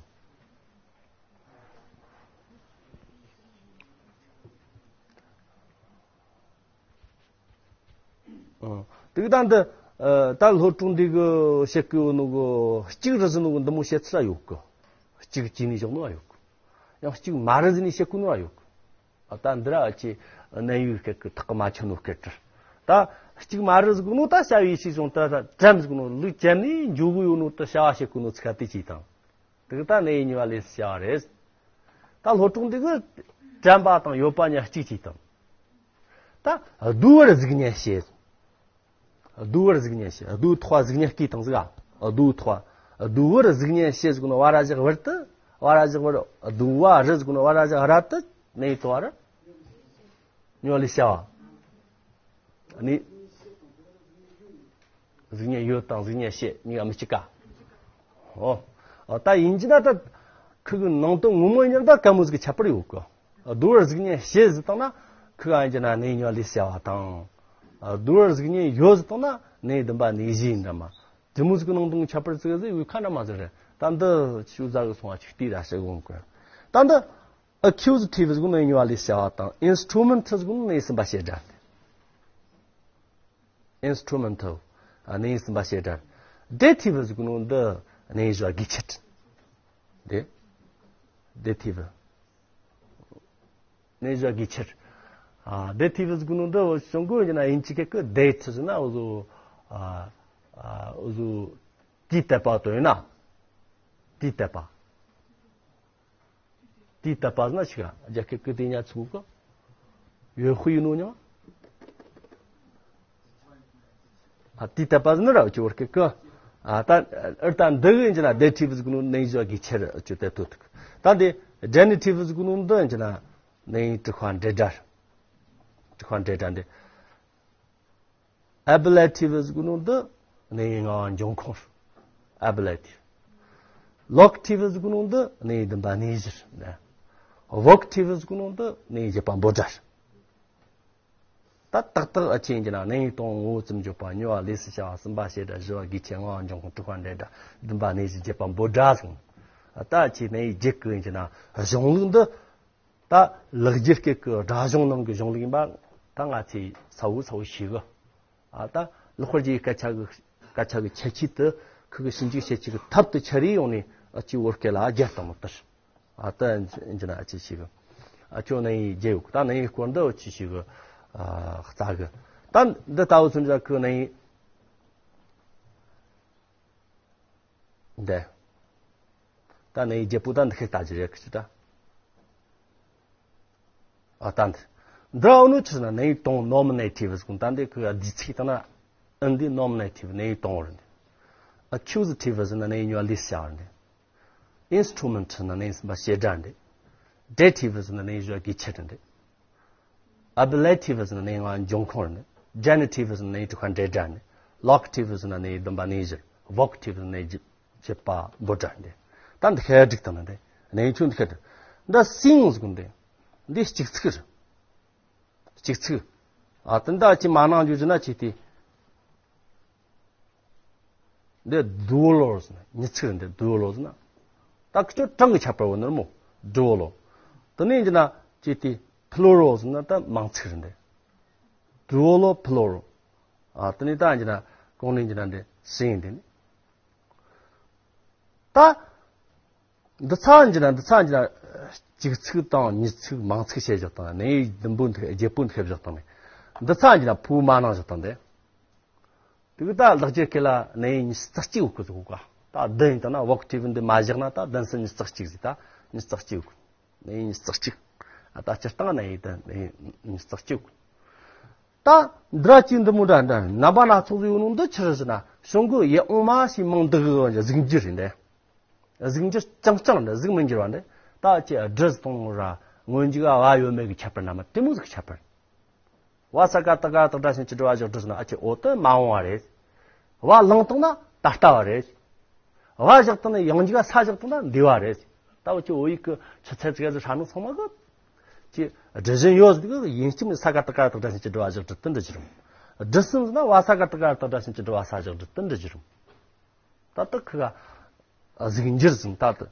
ཨ། དེ་གི་ད་འདི། ཨ། ད་ལྷོ་ཕྲུག་འདི་གི་བཤད་གི་ཡོད་ནོ་གི་གཅིག་རེད་ཟེར་ནོ་གི་འདི་མོ་བཤད་ཚུལ་ཡོད་གི། གཅིག་ཅི་ནི་བཞག་ནོ་ཡོད་གི། ཡང་གཅིག་མ་རེད་ཟེར་ནི་བཤད་གི་ནོ་ཡོད་གི། ཨ། ད་འདི་ར་ཅི་གནས་ཡུལ་སྐད་གི་ཐག་གི་མ་ཆོད་ནོ་སྐད་དེ། ད་གཅིག་མ་རེད་ཟེར་གི་ནོ་ད་བྱ་བའི་ཕྱིས་སོང་ད་ད་བཀྲམ་ཟེར་གི་ནོ་ལུག་བཀྲམ་ནི་འཇུག་གི་ཡོད་ནོ་ད་བྱ་བ་བཤད་གི་ནོ་ཚིག་ག་དེ་ཅི་དང་། དེ་གི་ད་ནི་ཡིན་ཉོ་བ་ལས་བྱ་བ་རེད། ད་ལྷོ་ཕྲུག་འདི་གི་བཀྲམ་པ་དང་ཡོད་པ་གཉིས་གཅིག་ཅིག་དང་། ད་བསྡུ་བར་གཟུགས་བརྙན་བྱེད། བསྡུ་བར་གཟུགས་བརྙན་བྱེད། བསྡུ་ཐོག་གཟུགས་བརྙན་བསྐུས་དང་ཟིག་ཨ། བསྡུ་ཐོག་བསྡུ་བར་གཟུགས་བརྙན་བྱེད་ཟེར་གོ་ནོ་བ་ར་བཞག་བར་དུ། བ་ར་བཞག་བར། བསྡུ་བ་རི་ཟེར་གོ་ནོ་བ་ར་བཞག་ར་དུ་ནི་ཡིན་དོ་བ་ར། ཉོ་ལི་བྱ་བ། ནི། གཟུགས་བརྙན་ཡོད་དང་གཟུགས་བརྙན་བྱེད་གཉིས་ཀ་མི་གཅིག་ག་ཨོ། ཨོ། ད་ཡིན་གྱི་ན་ད་ཁུ་གི་ནང་དོན་ངོ་མ་ཡིན་ན་ད་ག་མོ་ཟིག་གི་ཁྱད་པར་ཡོད་གི། བསྡུ་བར་གཟུགས་བརྙན་བྱེད་ཟེར་བཏང་ན་ཁུ་ག་ཡིན་གྱི་ན་ནི་ཉོ་ལི་བྱ་བ་དང་། བསྡུ་བར་གཟུགས་བརྙན་ཡོད་ཟེར་བཏང་ན་ནི་འདུན་པ་ནི་བཞི་ཡིན་འདྲ་མ། དེ་མོ་ཟིག་གི་ནང་དོན་ཁྱད་པར་ཟིག་ཟིག་ཡོད་ཁ་འདྲ་མ་ཟིག་རེད། ད་འདི་ཆུ་ཟ་གི་སོང་བ་ཆིག་ཏི་ར་ཤི་གོང་གི། ད་འདི་ཨ་ཁིའུ་ཟི་ཐི་བི་ཟེར་གོ་ནི་ཉོ་བ་ལས་བྱ་བ་དང་ཨིན་སི་ཊུ་མེན་ཊལ་ཟེར་གོ་ནི་གསུམ་པ་བྱེད་སྒྲ། ཨིན་སི་ཊུ་མེན་ཊལ། ཨ་ནི་གསུམ་པ་བྱེད་སྒྲ། ཌེ་ཐི་བི་ཟེར་གོ་ནི་འདི་ནི་བྱ་བ་གི་ཆེད། ཌེ། ཌེ་ཐི་བི། ནི་བྱ་བ་གི་ཆེད། ཨ། ཌེ་ཐི་བི་ཟེར་གོ་ནི་འདི་བྱུང་གོ་ཡིན་ན་ཡིན་གཅིག་གི་ཌེ་ཐི་ཟེར་ན་འུ་ཟོ། ཨ། ཨ། འུ་ཟོ་དུས་དེབ་པ་དོ་ཡིན་ན། དུས་དེབ་པ། དུས་དེབ་པ་ཟེར་ན་ཆི་ག་རྒྱ་སྐད་ཀི་དེ་ཉ་ཚུགས་གི། ཡོད་ཧུ་ཡིན་ནོ་ཉ། ཨ། དུས་དེབ་པ་ཟེར་ན་ར་ཅི་བོར་སྐད་ཀི། ཨ། ད་ཨར་ད་འདི་གི་ཡིན་ན་ཌེ་ཐི་བི་ཟེར་གོ་ནི་ནི་བྱ་བ་གི་ཆེད་ཅོ་དེ་ཐོ་ཐུག་ད་འདི་ཌེ་ནེ་ཐི་བི་ཟེར་གོ་ནི་འདི་ཡིན་ན་ནི་དྲི་ཁ་འདྲེ་སྒྲ། དྲི་ཁ་འདྲེ་སྒྲ་འདི། ཨེ་བི་ལེ་ཐི་བི་ཟེར་གོ་ནོ་འདི་ནི་ངག་འབྱུང་ཁུངས། ཨེ་བི་ལེ་ཐི་བི། ལོ་ཀི་ཐི་བི་ཟེར་གོ་ནོ་འདི་ནི་འདུན་པ་གནས་གཞིར། ཝོ་ཀི་ཐི་བི་ཟེར་གོ་ནོ་འདི་ནི་བརྒྱད་པ་འབོད་སྒྲ། ད་ཏག་ཏག་ཨ་ཆེན་གྱི་ན་ནི་དང་ངོ་བོ་ཙམ་བརྗོད་པ་ཉོ་བ་ལས་སུ་བྱ་བ་གསུམ་པ་བྱེད་སྒྲ་བཞི་བ་གི་ཆེད་ངག་འབྱུང་ཁུངས་དྲི་ཁ་འདྲེ་སྒྲ་འདུན་པ་གནས་གཞིར་བརྒྱད་པ་འབོད་སྒྲ་ཟེར། ད་ཨ་ཆེན་ནི་བརྒྱད་ཀྱི་ཡིན་གྱི་ན་གཞུང་ལུགས་འདི། ད་ལེགས་སྦྱར་སྐད་ཀྱི་སྒྲ་གཞུང་ནང་གི་གཞུང་ལུགས་ཡིན་པ་ད་ང་ཚོས་གསལ་བོ་གསལ་བོ་ཤེས་གི། ཨ། ད་ལེགས་པར་རྒྱས་པའི་སྐད་ཆ་གི་སྐད་ཆ་གི་ཁྱད་ཆོས་དེ་ཁུ་གི་ཞིབ་འཇུག་བྱེད་ཆེད་ཀྱི་ཐབས་དེ་ཆ་རེ་ཡོང་ནས་ཨ་ཅེ་བོད་སྐད་ལ་སྦྱར་བཏང་མི་ལྟར། ཨ། ད་འཇི་ན་ཨ་ཅེ་ཤེས་གི། ཨ་ཅོ་ནི་རྒྱལ་ཡོད་གི། ད་ནི་སྐོར་འདི་ཨ་ཅེ་ཤེས་གི། ཨ། རྩ་གི། ད་འདི་ལྟ་བུ་ཚུན་ཆད་ཁུ་ནི། འདི། ད་ནི་རྒྱལ་པོ་ད་འདི་ཁེ་ལྟ་རྒྱུ་རེད་ཁི་ཆུ་ད། ཨ། ད་འདི། འདི་ཨོ་ནུ་ཆུ་ན་ནི་དང་ནོ་མི་ནེ་ཐི་བི་ཟེར་གོ་ད་འདི་ཁི་ཨ་འདི་ཚིག་ད་ན་ཨིན་འདི་ནོ་མི་ནེ་ཐི་བི་ནི་དང་རེད་འདི། ཨ་ཁིའུ་ཟི་ཐི་བི་ཟེར་ན་ནི་ཉོ་ལི་བྱ་བ་འདི། ཨིན་སི་ཊུ་མེན་ཊལ་ན་ནི་སུམ་པ་བྱེད་སྒྲ་འདི། ཌེ་ཐི་བི་ཟེར་ན་ནི་བྱ་བ་གི་ཆེད་འདི། ཨེ་བི་ལེ་ཐི་བི་ཟེར་ན་ནི་ངག་འབྱུང་ཁུངས་རེད། ཇེ་ནེ་ཐི་བི་ཟེར་ན་ནི་དྲི་ཁ་འདྲེ་སྒྲ་རེད། ལོ་ཀི་ཐི་བི་ཟེར་ན་ནི་འདུན་པ་གནས་གཞིར། ཝོ་ཀི་ཐི་བི་ཟེར་ན་ནི་བརྒྱད་པ་འབོད་སྒྲ་རེད། ད་འདི་ཁ་སྒྲིག་དང་ན་འདི་ནི་ཆུ་འདི་ཁ་སྒྲིག་འདི་སིང་ཟེར་གོ་འདི། འདི་གཅིག་ཚིག་རེད། གཅིག་ཚིག་ཨ་ད་འདི་ཅི་མ་ནང་རྒྱུ་ཟེར་ན་ཅི་སྟེ། འདི་ཌུ་ཨ་ལོ་ཟེར་ན་ཉི་ཚིག་རེད། འདི་ཌུ་ཨ་ལོ་ཟེར་ན། ད་ཁི་ཆོ་གྲངས་ཀྱི་ཁྱད་པར་བོ་ནོར་མོ་ཌུ་ཨ་ལོ། དེ་ནས་འདི་ན་ཅི་སྟེ་ཕུ་ལོ་རལ་ཟེར་ན་ད་མང་ཚིག་རེད་འདི། ཌུ་ཨ་ལོ་ཕུ་ལོ་རལ། ཨ་དེ་ནས་ད་འདི་ན་གོང་ནས་འདི་ན་འདི་ཟིན་འདི་ནི། ད། འདི་ཚ་འཇི་ན་འདི་ཚ་འཇི་ན་གཅིག་ཚིག་དང་ཉིས་ཚིག་མང་ཚིག་བཤད་བཞག་དང་ནས་འདུན་པོ་འདི་རྒྱལ་པོ་འདི་བཤད་བཞག་དང་ནས་འདི་ཚ་འཇི་ན་ཕུ་མ་ནང་བཞག་དང་དེ། དེ་གི་ད་ལེགས་སྦྱར་སྐད་ལ་གནས་ཡུལ་ཉི་ཤུ་རྩ་གཅིག་ཡོད་གི་ཟེར་གོ་ག། ད་བདུན་ཡིན་ད་ན་vocative འདི་མ་བཞག་ན་ད་བདུན་སུ་ཉི་ཤུ་རྩ་གཅིག་ཟིག། ད་ཉི་ཤུ་རྩ་གཅིག་ཡོད་གི། གནས་ཡུལ་ཉི་ཤུ་རྩ་གཅིག། ཨ་ད་སྤྱིར་བཏང་གནས་ཡུལ་ད་གནས་ཡུལ་ཉི་ཤུ་རྩ་གཅིག་ཡོད་གི། ད་འདྲ་གཅིག་འདི་མོ་འདྲ་འདྲ་རྣམ་པ་སྣ་ཚོགས་ཡོད་ནོ་འདི་ཆི་རེད་ཟེར་ན། གཞུང་གི་ཡིད་འོང་མ་ཞེས་མིང་འདི་གི་གཟུགས་འགྱུར་རེད་འདི། གཟུགས་འགྱུར་རྐྱང་རྐྱང་འདི། གཟུགས་མི་འགྱུར་བ་འདི། ད་ཅི་སྒྲུབ་སྟངས་ར་སྔོན་འཇུག་ག་བ་ཡོད་མེད་ཀྱི་ཁྱད་པར་རྣམ་པ་དེ་མོ་ཟིག་གི་ཁྱད་པར། བ་ས་ག་བཏགས་སྒ་བཏགས་སྒྲ་ཞབས་ཀྱུ་སྒྲུ་བ་བཞག་སྒྲུབ་ཟེར་ན། ཨ་ཅེ་འོ་དེ་མ་འོངས་པ་རེད། བ་བླངས་བཏང་ན་ད་ལྟ་བ་རེད། བ་བཞག་བཏང་ན་ཡང་འཇུག་ག་ས་བཞག་བཏང་ན་འདས་པ་རེད། ད་འུ་ཅི་བོད་ཡིག་གི་ཆུ་ཚད་ཙི་ག་ཟིག་ཧྲ་ནོ་ཚང་མ་གི་ཅི་སྒྲུབ་བཞིན་ཡོད་ཟིག་གི། ཡིན་གཅིག་མིན་ས་ག་བཏགས་སྒ་བཏགས་སྒྲ་ཞབས་ཀྱུ་སྒྲུ་བ་བཞག་སྒྲུབ་དེ་འདྲ་གི་རེད། སྒྲུབ་སེམས་ཟེར་ན་བ་ས་ག་བཏགས་སྒ་བཏགས་སྒྲ་ཞབས་ཀྱུ་སྒྲུ་བ་ས་བཞག་སྒྲུབ་དེ་འདྲ་གི་རེད། ད་ལྟ་ཁི་ག་གཟུགས་འགྱུར་ཟིན་ད་ལྟ།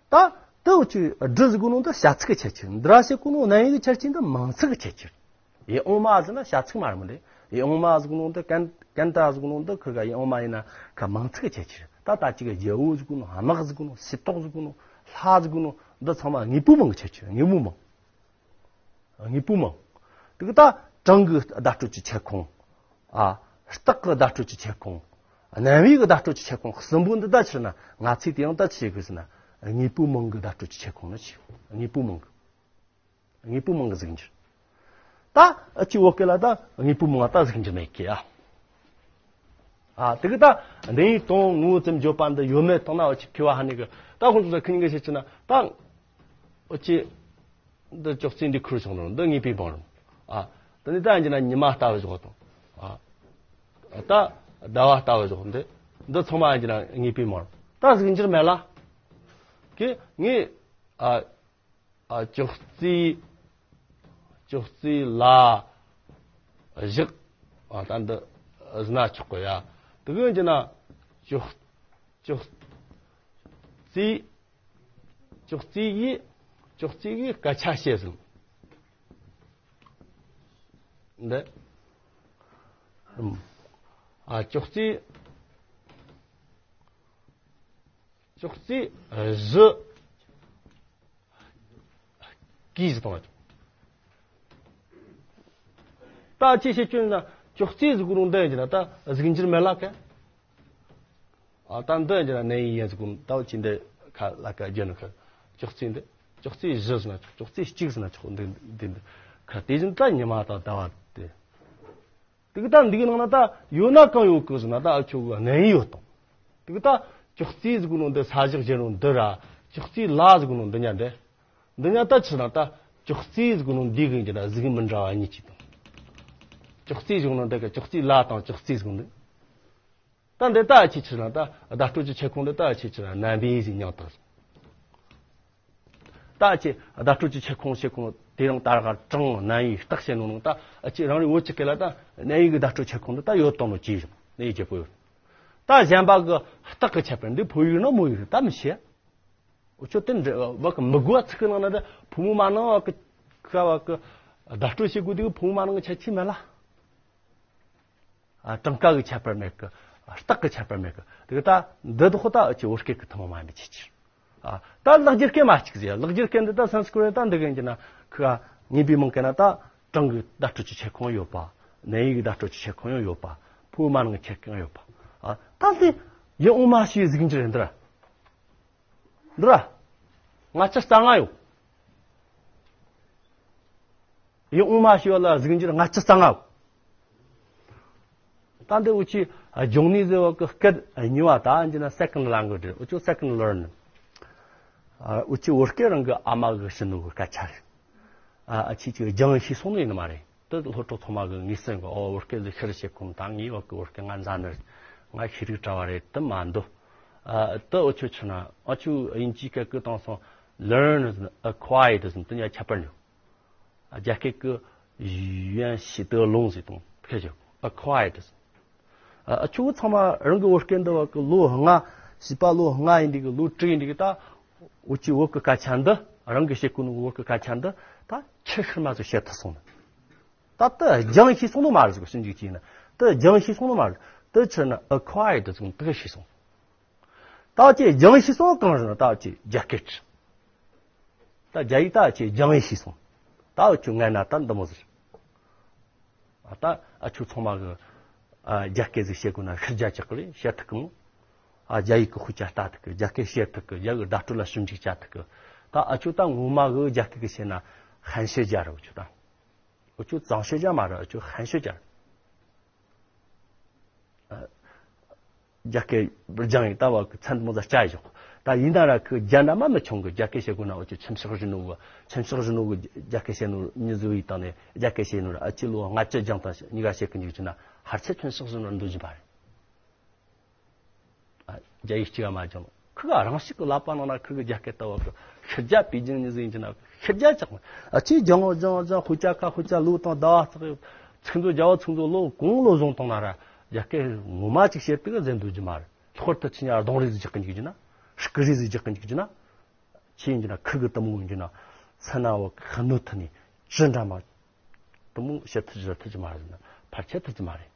ད་དེ་འུ་ཅི་སྒྲུབ་ཟེར་གོ་ནོ་འདི་བྱ་ཚིག་གི་ཁྱད་ཆོས། འདི་ར་བྱེད་གོ་ནོ་གནས་ཡུལ་གྱི་ཁྱད་ཆོས་འདི་མིང་ཚིག་གི་ཁྱད་ཆོས། ཡིད་འོང་མ་ཟེར་ན་བྱ་ཚིག་མ་རེད་མོ་འདི། ཡིད་འོང་མ་ཟེར་གོ་ནོ་འདི་ཀན་ཀན་ཏ་ཟེར་གོ་ནོ་འདི་ཁི་ག་ཡིད་འོང་མ་ཡིན་ན་ཁ་མིང་ཚིག་གི་ཁྱད་ཆོས་རེད། ད་ད་ཅི་ག་རྒྱལ་པོ་ཟེར་གོ་ནོ། དམག་ཟེར་གོ་ནོ། སྲིད་ཏོག་ཟེར་གོ་ནོ། ལྷ་ཟེར་གོ་ནོ་འདི་ཚང་མ་དངོས་པོའི་མིང་གི་ཁྱད་ཆོས། དངོས་པོའི་མིང་། དངོས་པོའི་མིང་། དེ་གི་ད་གྲངས་ཀྱི་བརྡ་སྤྲོད་ཀྱི་ཁྱད་ཁོངས། ཨ། རྟགས་ཀྱི་བརྡ་སྤྲོད་ཀྱི་ཁྱད་ཁོངས། རྣམ་དབྱེ་གི་བརྡ་སྤྲོད་ཀྱི་ཁྱད་ཁོངས་གསུམ་པོ་འདི་ད་ཕྱིར་ན་ང་ཚོས་དེ་ཡང་ད་ཆི་བྱེད་དགོས་ཟེར་ན། དངོས་པོའི་མིང་གི་བརྡ་སྤྲོད་ཀྱི་ཁྱད་ཁོངས་ནི་ཆི། དངོས་པོའི་མིང་གི། དངོས་པོའི་མིང་གི་གཟུགས་འགྱུར། ད་ཨ་ཅི་བོད་སྐད་ལ་ད་དངོས་པོའི་མིང་ལ་ད་གཟུགས་འགྱུར་མེད་ཀི་ཨ། ཨ་དེ་གི་ད་འདི་ཡིན་དང་ངོ་བོ་ཙམ་བརྗོད་པ་འདི་ཡོད་མེད་དང་ན་འུ་ཅི་ཁི་བ་ཧ་ནི་གི། ད་ཁོང་ཚོ་ཁི་ཉིན་གི་བཤད་ཀྱི་ན་ད་འུ་ཅི་འདི་ཅོག་ཙེ་འདི་ཁུར་སོང་ནོ་འདི་དངོས་པོའི་མིང་རུང་། ཨ་དེ་ནི་ད་ཡིན་གྱི་ན་ཉི་མ་ལྟ་བུ་བཞག་དང་། ཨ་ད་ཟླ་བ་ལྟ་བུ་བཞག་འདི། འདི་ཚང་མ་ཡིན་གྱི་ན་དངོས་པོའི་མིང་རུང་། ད་གཟུགས་འགྱུར་མེད་ལ། ཁི་ངས་ཨ། ཨ་ཅོག་ཙེ། ཅོག་ཙེ་ལ་བཞག། ཨ་ད་འདི་ཟེར་ན་ཆོག་གི་ཡ། དེ་གི་འདི་ན་ཅོག་ཅོག་ཙེ། ཅོག་ཙེ་ཡིས། ཅོག་ཙེ་གིས་སྐད་ཆ་བཤད་ཟིན། འདི། ཨ་ཅོག་ཙེ། ཅོག་ཙེ་བཞི། གིས་ཟེར་བཏང་བ། ད་ཅི་བྱེད་ཀྱི་ན་ཅོག་ཙེ་ཟེར་གོ་ནོ་འདི་ཡིན་གྱི་ན་ད་གཟུགས་འགྱུར་མེད་ལ་ཀ། ཨ་ད་འདི་ཡིན་གྱི་ན་གནས་ཡུལ་ཡིན་ཟེར་གོ་ནོ་ད་ཅི་འདི་ཁ་ལ་ཀ་རྒྱུ་ནི་ཁ། ཅོག་ཙེ་འདི། ཅོག་ཙེ་བཞི་ཟེར་ན་ཆོག་ཅོག་ཙེ་གཅིག་ཟེར་ན་ཆོག་འདི་འདི་འདི་ཁ་དེ་བཞིན་ད་ཉི་མ་དང་ཟླ་བ་དེ། དེ་གི་ད་འདི་གི་ནང་ན་ད་ཡོད་ན་གང་ཡོད་གི་ཟེར་ན་ད་ཨ་ཆོ་གི་གནས་ཡུལ་ཡོད་དང་། དེ་གི་ད་ཅོག་ཙེ་ཟེར་གོ་ནོ་འདི་ས་བཞག་བྱེད་ནོ་འདི་ར། ཅོག་ཙེ་ལ་ཟེར་གོ་ནོ་འདི་ཉ་འདི། འདི་ཉ་ད་ཆི་ན་ད་ཅོག་ཙེ་ཟེར་གོ་ནོ་འདི་གི་འདི་ན་གཟུགས་མི་འདྲ་བ་གཉིས་ཅིག་དང་། ཅོག་ཙེ་ཟེར་གོ་ནོ་འདི་གི་ཅོག་ཙེ་ལ་དང་ཅོག་ཙེ་ཟེར་གོ་ནོ་འདི། ད་འདི་ད་ཨ་ཆི་ཆི་ན་ད་བརྡ་སྤྲོད་ཀྱི་ཁྱད་ཁོངས་འདི་ད་ཨ་ཆི་ཆི་ན་རྣམ་པའི་གཟུགས་མྱང་དང་། ད་ཨ་ཆི་བརྡ་སྤྲོད་ཀྱི་ཁྱད་ཁོངས་ཁྱད་ཁོངས་དེ་རིང་ད་ར་གྲངས་རྣམ་དབྱེ་རྟགས་བཤད་ནོ་ནང་ད་ཨ་ཆི་རང་རེ་བོད་ཀྱི་སྐད་ལ་ད་རྣམ་དབྱེ་གི་བརྡ་སྤྲོད་ཁྱད་ཁོངས་འདི་ད་ཡོད་དང་ནོ་ཅི་ཡིན་རྣམ་དབྱེ་བརྒྱད་པོ་ཡོད། ད་གཞན་པ་གི་རྟགས་ཀྱི་ཁྱད་པར་འདི་བོད་ཡིག་ན་མོ་ཡིག་རེད་ད་མི་ཤེས། འུ་ཆོ་དེ་འདྲ་བ་གི་མི་དགོས་ཚིག་གི་ནང་ན་ད་ཕོ་མོ་མ་ནང་བ་གི་ཁ་བ་གི་བརྡ་སྤྲོད་བྱེད་དགོས་དུས་ཕོ་མོ་མ་ནང་གི་ཁྱད་ཆོས་མེད་ལ། ཨ་གྲངས་ཀ་གི་ཁྱད་པར་མེད་གི། རྟགས་ཀྱི་ཁྱད་པར་མེད་གི། དེ་གི་ད་འདི་དག་ད་ཨ་ཆི་བོད་སྐད་གི་ཐུན་མོང་མ་ཡིན་པའི་ཁྱད་ཆོས། ཨ་ད་ལེགས་སྦྱར་སྐད་མ་གཅིག་ཟེར། ལེགས་སྦྱར་སྐད་འདི་ད་སན་སྐྲི་ཏ་འདི་གི་ཡིན་གྱི་ན་ཁི་ག་དངོས་པོའི་མིང་གི་ན་ད་གྲངས་ཀྱི་བརྡ་སྤྲོད་ཀྱི་ཁྱད་ཁོངས་ཡོད་པ། གནས་ཡུལ་གྱི་བརྡ་སྤྲོད་ཀྱི་ཁྱད་ཁོངས་ཡང་ཡོད་པ། ཕོ་མོ་མ་ནང་གི་ཁྱད་ཁོངས་ཡོད་པ། ཨ་ད་འདི་ཡིད་འོང་མ་ཞེས་གཟུགས་འགྱུར་རེད་འདི་ར། འདི་ར། ལྔ་བཅུ་རྩ་ལྔ་ཡོད། ཡིད་འོང་མ་ཞེས་པ་ལ་གཟུགས་འགྱུར་ལྔ་བཅུ་རྩ་ལྔ་ཡོད། ད་འདི་འུ་ཆི་སྦྱོང་ནི་ཟེར་བ་གི་སྐད་གཉིས་པ་ད་འདི་ན་second language རེད། འུ་ཆོ་second learn། ཨ་འུ་ཆི་བོད་སྐད་རང་གི་ཨ་མ་གི་ཤི་ནུ་གི་སྐད་ཆ་རེད། ཨ་ཨ་ཆི་ཅིག་སྦྱང་ཤེས་སོང་ནི་ཡིན་ནི་མ་རེད། དེ་སློབ་གྲོགས་ཚང་མ་གི་ངོས་ཟིན་གི་ཨོ་བོད་སྐད་ཟིག་ཤེས་རེ་བྱེད་ཁོམ་ད་ངའི་བ་གི་བོད་སྐད་ང་འཛའ་ནི་རེད། ང་ཤེས་རིག་གྲྭ་བ་རེད་དེ་མ་འདུག་ཨ་དེ་འུ་ཆོ་ཆི་ན་ཨ་ཆུ་དབྱིན་ཇིའི་སྐད་ཀྱི་དང་སོང་learn acquired ཟིན་དེ་ཉ་ཁྱད་པར་འདུག་རྒྱ་སྐད་ཀྱི་ཡོན་ཤི་དེ་ལོང་ཟིག་དང་ཁྱད་ཆོས་acquired ཟིན། ཨ་ཆུ་ཚང་མ་རང་གི་བོད་སྐད་འདི་བ་གི་ལོ་ལྔ་བྱིས་པ་ལོ་ལྔ་ཡིན་འདི་གི་ལོ་དྲུག་ཡིན་འདི་གི་ད་འུ་ཆི་བོད་ཀྱི་སྐད་ཆ་འདི་རང་གི་བཤད་ཀུན་བོད་ཀྱི་སྐད་ཆ་འདི་ད་ཁྱེར་ཤར་མ་ཟིག་བཤད་ཐུབ་སོང་ནི། ད་ལྟ་སྦྱང་ཤེས་སོང་ནོ་མ་རེད་ཟེར་གོ་ཞིབ་འཇུག་བྱས་ན་ད་སྦྱང་ཤེས་སོང་ནོ་མ་རེད། ད་ཕྱིར་ན་acquired ཟེར་གོ་ད་ཤེས་སོང་། ད་ཅི་སྦྱང་ཤེས་སོང་གང་རེད་ན་ད་ཅི་རྒྱ་སྐད་ད་རྒྱ་ཡིག་ད་ཅི་སྦྱང་ཤེས་སོང་། ད་ཁྱོད་ངན་ན་ད་འདི་མོ་ཟེར། ད་ཨ་ཁྱོད་ཚང་མ་གི་ ཨ་རྒྱ་སྐད་ཟིག་བཤད་དགོས་ན་ཤི་རྒྱ་ཆགས་གི་རེད། བཤད་ཐུབ་གི་མོ། ཨ་རྒྱ་ཡིག་གི་དཔེ་ཆ་ལྟ་ཐུབ་གི། རྒྱ་སྐད་བཤད་ཐུབ་གི། རྒྱ་གི་བརྡ་སྤྲོད་ལ་ཞིབ་འཇུག་བྱ་ཐུབ་གི། ད་ཨ་ཆོ་ད་ངོ་མ་གི་རྒྱ་སྐད་གི་བཤད་ན་ཧན་ཤོད་རྒྱ་རེད། ཨ་ཆོ་ད་ཨ་ཆོ་ཙང་ཤོད་རྒྱ་མ་རེད། ཨ་ཆོ་ཧན་ཤོད་རྒྱ་རེད། རྒྱ་སྐད་སྦྱང་ཡིན་ད་བ་གི་ཚན་མོ་ཟ་བྱ་ཡི་ཞོག་ད་ཡིན་ན་ར་ཁི་རྒྱ་འདྲ་མ་མི་ཆུང་གི། རྒྱ་སྐད་བཤད་དགོས་ན་འུ་ཅི་ཆུན་ཤག་རི་ནོ་གི། ཆུན་ཤག་རི་ནོ་གི་རྒྱ་སྐད་བཤད་ནོ་མྱི་བཟོ་ཡི་དང་ནས་རྒྱ་སྐད་བཤད་ནོ་ར་ཨ་ཅི་ལོ་ལྔ་བཅུ་སྦྱང་དང་གཉིས་ཀ་བཤད་གི་འཇུག་ཅི་ན་ཧར་ཆེ་ཆུན་ཤག་རི་ནོ་འདུ་བཞིན་པ་རེད། ཨ་རྒྱ་ཡིག་གཅིག་མ་སྦྱང་ཁི་ག་རང་ཤིག་གི་ལབ་པ་ནང་ན་ཁི་གི་རྒྱ་སྐད་ལྟ་བ་གི་ཤི་རྒྱ་པི་ཅིང་མྱི་བཟོ་ཡིན་ཅི་ན་ཤི་རྒྱ་ཆགས་མ། ཨ་ཅི་སྦྱང་སྦྱང་སྦྱང་ཧུ་ཅ་ཁ་ཧུ་ཅ་ལུ་དང་ཟླ་བ་ཚག་ཚིག་མཛོད་རྒྱ་བ་ཚིག་མཛོད་ལོ་གང་ལོ་བཟུང་བཏང་ན་ར་རྒྱ་སྐད་ངོ་མ་ཅིག་བཤད་དུས་ག་ཟེར་འདུག་རྒྱུ་མ་རེད། ལྷོར་དུ་ཆི་ཉ་གདོང་རིས་རྒྱག་གི་འཇུག་རྒྱུ་ན། སྐུ་རིས་རྒྱག་གི་འཇུག་རྒྱུ་ན། ཆི་ཡིན་རྒྱུ་ན་ཁུ་གི་དུ་མོ་ཡིན་རྒྱུ་ན། ཚ་ན་བ་ཁ་ནུ་ཐུ་ནི་ཅི་འདྲ་མ། དུ་མོ་བཤད་ཐུ་ཅི་ཐུ་ཅི་མ་རེད་ན་ཕར་ཆད་ཐུ་ཅི་མ་རེད།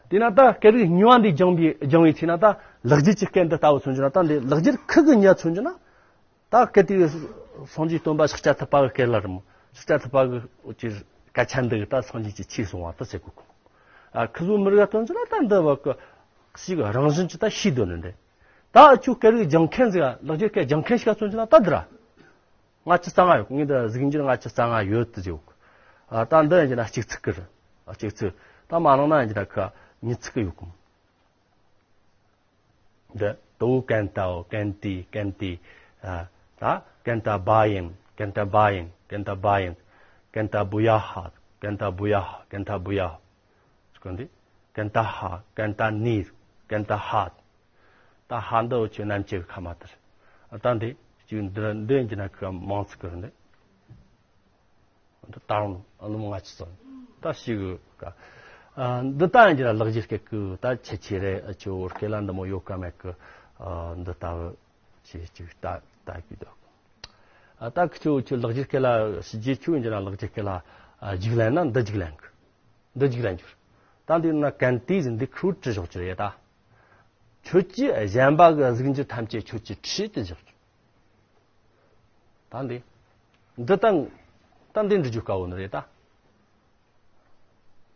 དེས་ན་ད་སྐད་རིགས་གཉིས་པ་འདི་སྦྱང་བའི་སྦྱང་བའི་ཚེ་ན་ད་ལེགས་སྦྱར་གྱི་སྐད་འདི་ལྟ་བུ་མཚོན་རྒྱུ་ན་ད་འདི་ལེགས་སྦྱར་ཁུ་གི་ཉ་མཚོན་རྒྱུ་ན། ད་སྐད་དེའི་སངས་རྒྱས་སྟོན་པ་ཤཱཀྱ་ཐུབ་པ་གི་སྐད་ལ་རེད་མོ། ཤཱཀྱ་ཐུབ་པ་གི་སྐད་ཆ་འདི་གི་ད་སངས་རྒྱས་ཀྱི་ཆོས་གསུང་བ་ད་ཟེར་གོ་གོ། ཨ་ཁུ་ཟུ་མི་རིགས་སྟོན་ཅི་ལ་ད་འདི་བ་གི་ཞིག་རང་བཞིན་གྱི་ད་ཤེས་དོན་ནི་འདི། ད་ཁྱོད་སྐད་རིགས་སྦྱང་མཁན་ཟིག་ལག་འཁྱེར་སྐད་སྦྱང་མཁན་ཞིག་ག་མཚོན་ཅི་ན་ད་འདི་ར། ལྔ་བཅུ་རྩ་ལྔ་ཡོད། ངས་འདི་གཟུགས་འགྱུར་ལྔ་བཅུ་རྩ་ལྔ་ཡོད་དུ་ཟེར་གོ། ཨ་ད་འདི་ཡིན་གྱི་ན་གཅིག་ཚིག་གི་རེད། ཨ་གཅིག་ཚིག་ད་མ་ནང་ན་ཡིན་གྱི་ན་ཁ་ཉི་ཚིག་གི་ཡོད་གོ། འདི་དོ་ཀན་ཏའོ་ཀན་ཏི་ཀན་ཏི། ཨ་ད་ཀན་ཏ་བ་ཡིན་ཀན་ཏ་བ་ཡིན་ཀན་ཏ་བ་ཡིན། ཀན་ཏ་བུ་ཡ་ཧ་ཀན་ཏ་བུ་ཡ་ཧ་ཀན་ཏ་བུ་ཡ་ཧ། ཀན་ཏ་ཧ་ཀན་ཏ་ནི་ཀན་ཏ་ཧ། ད་ཧ་འདི་འུ་ཆོས་རྣམ་བཅད་ཀྱི་ཁ་མ་ལྟར། ད་འདི་གཅིག་འདི་འདི་ཡིན་གྱི་ན་ཁ་མང་ཚིག་གི་རེད་འདི། འདི་ད་རུང་ཨ་ནུ་མོ་ང་ཅི་ཙམ་ད་ཞིག་གི་ཀ། ཨ་འདི་ད་ཡིན་གྱི་ན་ལག་འཁྱེར་སྐད་ཀྱི་ད་ཆེ་ཆེ་རེད། ཨ་ཆོ་བོད་སྐད་ལ་འདི་མོ་ཡོད་ཀ་མེད་ཀི། ཨ་འདི་ལྟ་བུ་ཆེ་ཆེ་ད་ད་གི་འདུག་ཨ་ད་ཁི་ཆོ་ཆོ་ལག་འཁྱེར་སྐད་ལ་ཞི་རྒྱས་ཆོ་ཡིན་གྱི་ན་ལག་འཁྱེར་སྐད་ལ་ཨ་འཇིག་ལན་ན་འདི་འཇིག་ལན་གི། འདི་འཇིག་ལན་འགྱུར། ད་འདི་ན་ཀན་ཏི་ཟིན་འདི་ཁུར་བྲི་ཞོག་ཅི་རེད་ད། ཁྱོད་ཀྱིས་གཞན་པ་གི་གཟུགས་འགྱུར་ཐམས་ཅད་ཁྱོད་ཀྱིས་བྲིས་ཏེ་བཞག་ཅིག་ད་འདི། འདི་ད། ད་འདི་འབྲི་རྒྱུ་དཀའ་བོ་ནི་རེད་ད།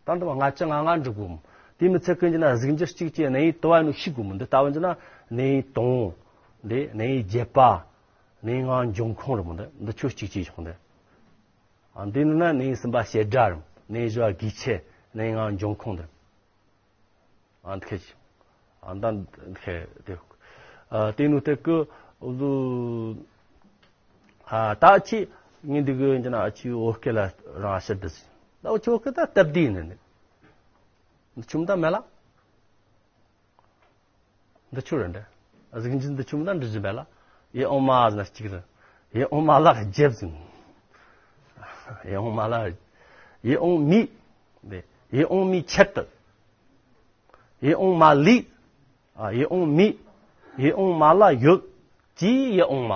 ད་འདི་བ་ལྔ་བཅུ་ང་ལྔ་འབྲི་དགོས་མོ། དེ་མི་ཚད་ཀུན་གྱི་ན་གཟུགས་འགྱུར་གཅིག་གཅིག་གནས་ཡིག་དུ་བ་ནུ་ཤི་དགོས་མོ། འདི་ལྟ་བུ་འདི་ན་གནས་ཡིག་དང་། འདི་གནས་ཡིག་བརྒྱད་པ། གནས་ཡིག་ལྔ་འབྱུང་ཁུངས་རེད་མོ། འདི་འདི་ཁྱོད་གཅིག་གཅིག་བཞག་འདི། ཨ་འདི་ནི་ན་གནས་ཡིག་གསུམ་པ་བྱེད་སྒྲ་རེད། གནས་ཡིག་བཞི་བ་དགོས་ཆེད། གནས་ཡིག་ལྔ་འབྱུང་ཁུངས་འདི། ཨ་འདི་ཁེ་ཅི། ཨ་ད་འདི་ཁེ་དེ། ཨ་དེ་ནུ་དེ་ཀུ་ཨུ་ཟུ། ཨ་ད་ཅི་ངས་འདི་གི་འདི་ན་ཨ་ཅི་བོད་སྐད་ལ་རང་ཨ་ཤེད་འདི་ཟིན། ད་ཨུ་ཅི་བོད་སྐད་ད་སྟབས་བདེ་ནི་ནི། འདི་ཆུམ་ད་མེད་ལ། འདི་ཆུ་རེད་འདྲ། གཟུགས་འགྱུར་འདི་ཆུམ་ད་འདི་བཞིན་པ་ལ། ཡིད་འོང་མ་ཟིན་གཅིག་རེད། ཡིད་འོང་མ་ལ་རྒྱབ་ཟིན། ཡིད་འོང་མ་ལ། ཡིད་འོང་མི། ཡིད་འོང་མི་ཆེད་དུ། ཡིད་འོང་མ་ལི། ཨ་ཡིད་འོང་མི། ཡིད་འོང་མ་ལ་ཡོད། ཀྱི་ཡིད་འོང་མ།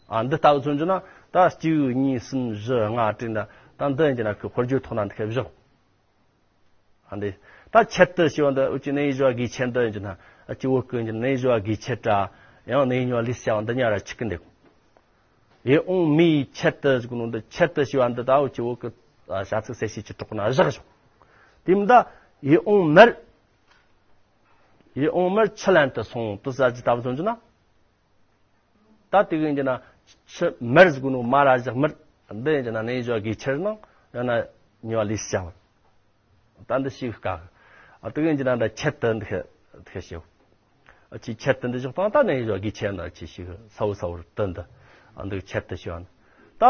ཨ་འདི་ལྟ་བུ་མཚོན་རྒྱུ་ན་ད་གཅིག་གཉིས་གསུམ་བཞི་ལྔ་དྲུག་འདྲ་ད་འདི་ཡིན་གྱི་ན་ཁོ་དཔེར་བརྗོད་ཐོག་ན་འདི་ཁེ་བཞག་ཨ་འདི། ད་ཆེད་དུ་ཞེས་པ་འདི་འུ་ཅི་གནས་ཡིག་བཞི་བ་དགོས་ཆེད་འདི་ཡིན་གྱི་ན་ཨ་ཅི་བོད་ཀུན་གྱི་གནས་ཡིག་བཞི་བ་དགོས་ཆེད་དྲ། ཡང་གནས་ཡིག་གཉིས་པ་ལས་བྱ་བ་འདི་གཉིས་ར་ཆིག་གི་འདེགས། ཡིད་འོང་མིའི་ཆེད་དུ་ཟེར་གོ་ནོ་འདི་ཆེད་དུ་ཞེས་པ་འདི་ད་འུ་ཅི་བོད་ཀྱི་བྱ་ཚིག་གསལ་བྱེད་ཀྱི་གྲོགས་ན་བཞག་ཞོག་དེ་མི་ད་ཡིད་འོང་མར། ཡིད་འོང་མར་ཆུ་ལེན་དུ་སོང་དུ་ཟ་ཅི་ལྟ་བུ་མཚོན་གྱི་ན། ད་དེ་གི་ཡིན་གྱི་ན་ཆུ་མར་ཟེར་གོ་ནོ་མ་ར་བཞག་མར། འདི་ཡིན་གྱི་ན་གནས་ཡིག་བཞི་བ་དགོས་ཆེད་ནང་ཡང་ན་གཉིས་པ་ལས་བྱ་བ། ད་འདི་ཞིག་དཀའ། ཨ་དེ་གི་ཡིན་གྱི་ན་འདི་ཆེད་དུ་འདི་ཁེ་འདི་ཁེ་ཞེའོ། ཨ་ཅི་ཆེད་དུ་འདི་བཞག་དང་ད་གནས་ཡིག་བཞི་བ་དགོས་ཆེད་ན་ཅི་ཞིག་ས་བོ་ས་བོར་དུ་འདི། ཨ་འདི་ཆེད་དུ་ཞེས་པ་ནི། ད་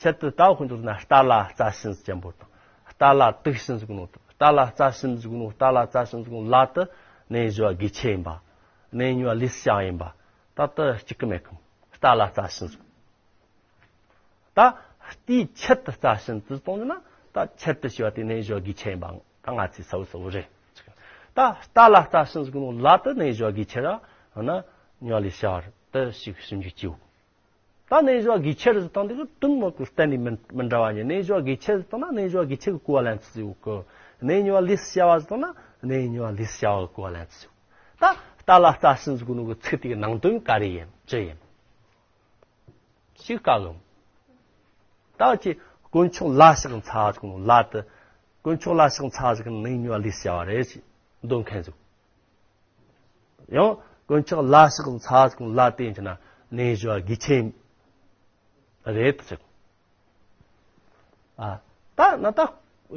ཆེད་དུ་ད་ཁོ་ཚོ་ན་རྟ་ལ་རྩྭ་ཤིན་ཅན་པོ་དང་རྟ་ལ་དུག་ཤིན་ཟེར་གོ་ནོ་དང་རྟ་ལ་རྩྭ་ཤིན་ཟེར་གོ་ནོ་རྟ་ལ་རྩྭ་ཤིན་ཟེར་གོ་ནོ་ལ་དུ་གནས་ཡིག་བཞི་བ་དགོས་ཆེད་ཡིན་པ། གནས་ཡིག་གཉིས་པ་ལས་བྱ་ཡིན་པ། ད་དུ་གཅིག་གི་མེད་གམ། རྟ་ལ་རྩྭ་ཤིན་ཟེར། ད་ལྟའི་ཆེད་དུ་རྩྭ་ཤིན་ཏུ་གཏོང་རྒྱུ་ན་ད་ཆེད་དུ་ཞེས་པ་དེ་གནས་ཡིག་བཞི་བ་དགོས་ཆེད་ཡིན་པ་ད་ང་ཚོས་གསལ་བོ་གསལ་བོ་རེད། ད་རྟ་ལ་རྩྭ་ཤིན་ཟེར་གོ་ནོ་ལ་དུ་གནས་ཡིག་བཞི་བ་དགོས་ཆེད་ར་ན་གཉིས་པ་ལས་བྱ་བར་དུ་ཞིག་ཞིབ་འཇུག་བྱེད། ད་གནས་ཡིག་བཞི་བ་དགོས་ཆེད་ཟེར་སྟངས་དེ་གི་དོན་མོ་གི་གཏན་ནས་མི་མི་འདྲ་བ་ཉིད། གནས་ཡིག་བཞི་བ་དགོས་ཆེད་ཟེར་སྟངས་ན་གནས་ཡིག་བཞི་བ་དགོས་ཆེད་ཀྱི་གོ་བ་ལེན་ཚུལ་ཡོད་གི། གནས་ཡིག་གཉིས་པ་ལས་བྱ་བ་ཟེར་སྟངས་ན་གནས་ཡིག་གཉིས་པ་ལས་བྱ་བ་གི་གོ་བ་ལེན་ཚུལ་ཡོད། ད་རྟ་ལ་རྩྭ་ཤིན་ཟེར་གོ་ནོ་གི་ཚིག་དེ་གི་ནང་དོན་ག་རེ་ཡིན་ཅི་ཡིན། ཞིག་དཀའ་གི། ད་ཅི་དཀོན་མཆོག་ལ་ཕྱག་འཚལ་གོ་ནོ་ལ་དུ། དཀོན་མཆོག་ལ་ཕྱག་འཚལ་ཟེར་གི་ནི་ནད་གཉིས་པ་ལས་བྱ་བ་རེད་ཅེས་འདོན་མཁན་ཟིག་ཡང་དཀོན་མཆོག་ལ་ཕྱག་འཚལ་ཟེར་གི་ལ་དེ་ཡིན་ན་ནད་གཞི་བ་དགེ་ཆེ་རེད་ཟེར། ཨ། ད་ན་ད་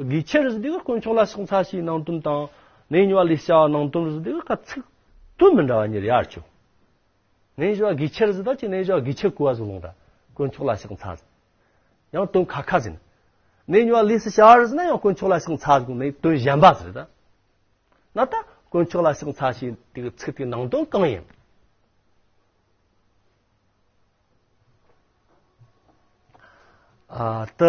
དགེ་ཆེ་རེད་ཟེར་དུས་དཀོན་མཆོག་ལ་ཕྱག་འཚལ་ཞེས་ནང་དོན་དང་ནད་གཉིས་པ་ལས་བྱ་བ་ནང་དོན་རེད་ཟེར་དུས་ཁ་ཚིག་དོན་མི་འདྲ་བ་གཉིས་རེད་ཡར་ཆོ། ནད་གཞི་བ་དགེ་ཆེ་རེད་ཟེར་ད་ཅི་ནད་གཞི་བ་དགེ་ཆེ་གོ་བ་ཟིག་ལོང་ད། དཀོན་མཆོག་ལ་ཕྱག་འཚལ་ཟེར། ཡང་དོན་ཁ་ཁ་ཟིན། ནད་གཉིས་པ་ལས་སུ་བྱ་བ་རེད་ཟེར་ན་ཡང་དཀོན་མཆོག་ལ་ཕྱག་འཚལ་ཟེར་ནས་དོན་གཞན་པ་ཟིག་རེད་ད། ན་ད་དཀོན་མཆོག་ལ་ཕྱག་འཚལ་ཞེས་དེ་གི་ཚིག་དེའི་ནང་དོན་གང་ཡིན། ཨ། ད་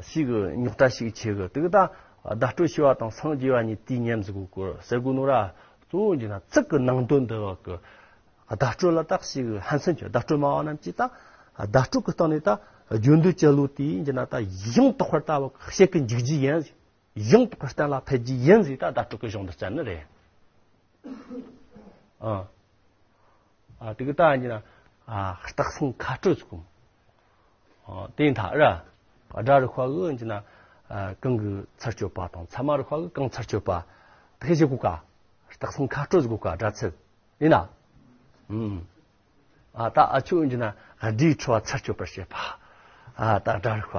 ཞིག་རྙོག་དྲ་ཞིག་ཆེ་གི་དེ་གི་ད་བརྡ་སྤྲོད་བྱས་པ་དང་སངས་རྒྱས་པ་གཉིས་དུས་མཉམ་ཟིག་གོ་ཟེར་གོ་ནོ་ར། གཙོ་བོ་འཇི་ན་ཚིག་གི་ནང་དོན་འདི་བ་གི་བརྡ་སྤྲོད་ལ་ད་ཞིག་ཧན་སེམས་ཀྱི་བརྡ་སྤྲོད་སྨྲ་བ་རྣམས་ཀྱིས་ད་བརྡ་སྤྲོད་གི་སྟེང་ནས་ད་རྒྱུ་འདོད་ཅི་ལོ་དེ་འཇི་ན་ད་ཡང་དག་པར་ད་བ་གི་བཤད་གི་འཇུག་རྒྱུ་ཡིན། ཡང་དག་གི་གཏན་ལ་ཕེབས་རྒྱུ་ཡིན་ཟིག་ད་བརྡ་སྤྲོད་ཀྱི་གཞུང་དུ་བསྟན་ནི་རེད། ཨ། ཨ། དེ་གི་ད་ཡིན་ན། ཨ། རྟགས་གསལ་མཁའ་སྤྲོད་ཟེར་གོ། ཨ། དེ་ཡིན་ད་ར། སྒྲ་རིག་པ་གི་ཡིན་ན། ཨ། གང་གི་ཚར་གཅོད་པ་དང་ཚད་མ་རིག་པ་གི་གང་ཚར་གཅོད་པ། དེ་ཞིག་གོ་ཀ་རྟགས་གསལ་མཁའ་སྤྲོད་ཟེར་གོ་ཀ་སྒྲ་ཚད། ཡིན་ན། ཨུམ། ཨ། ད་ཨ་ཆོས་ཡིན་ན་སྒྲའི་འཁྲུལ་བ་ཚར་གཅོད་པར་བྱེད་པ། ཨ། ད་སྒྲ་རིག་པ།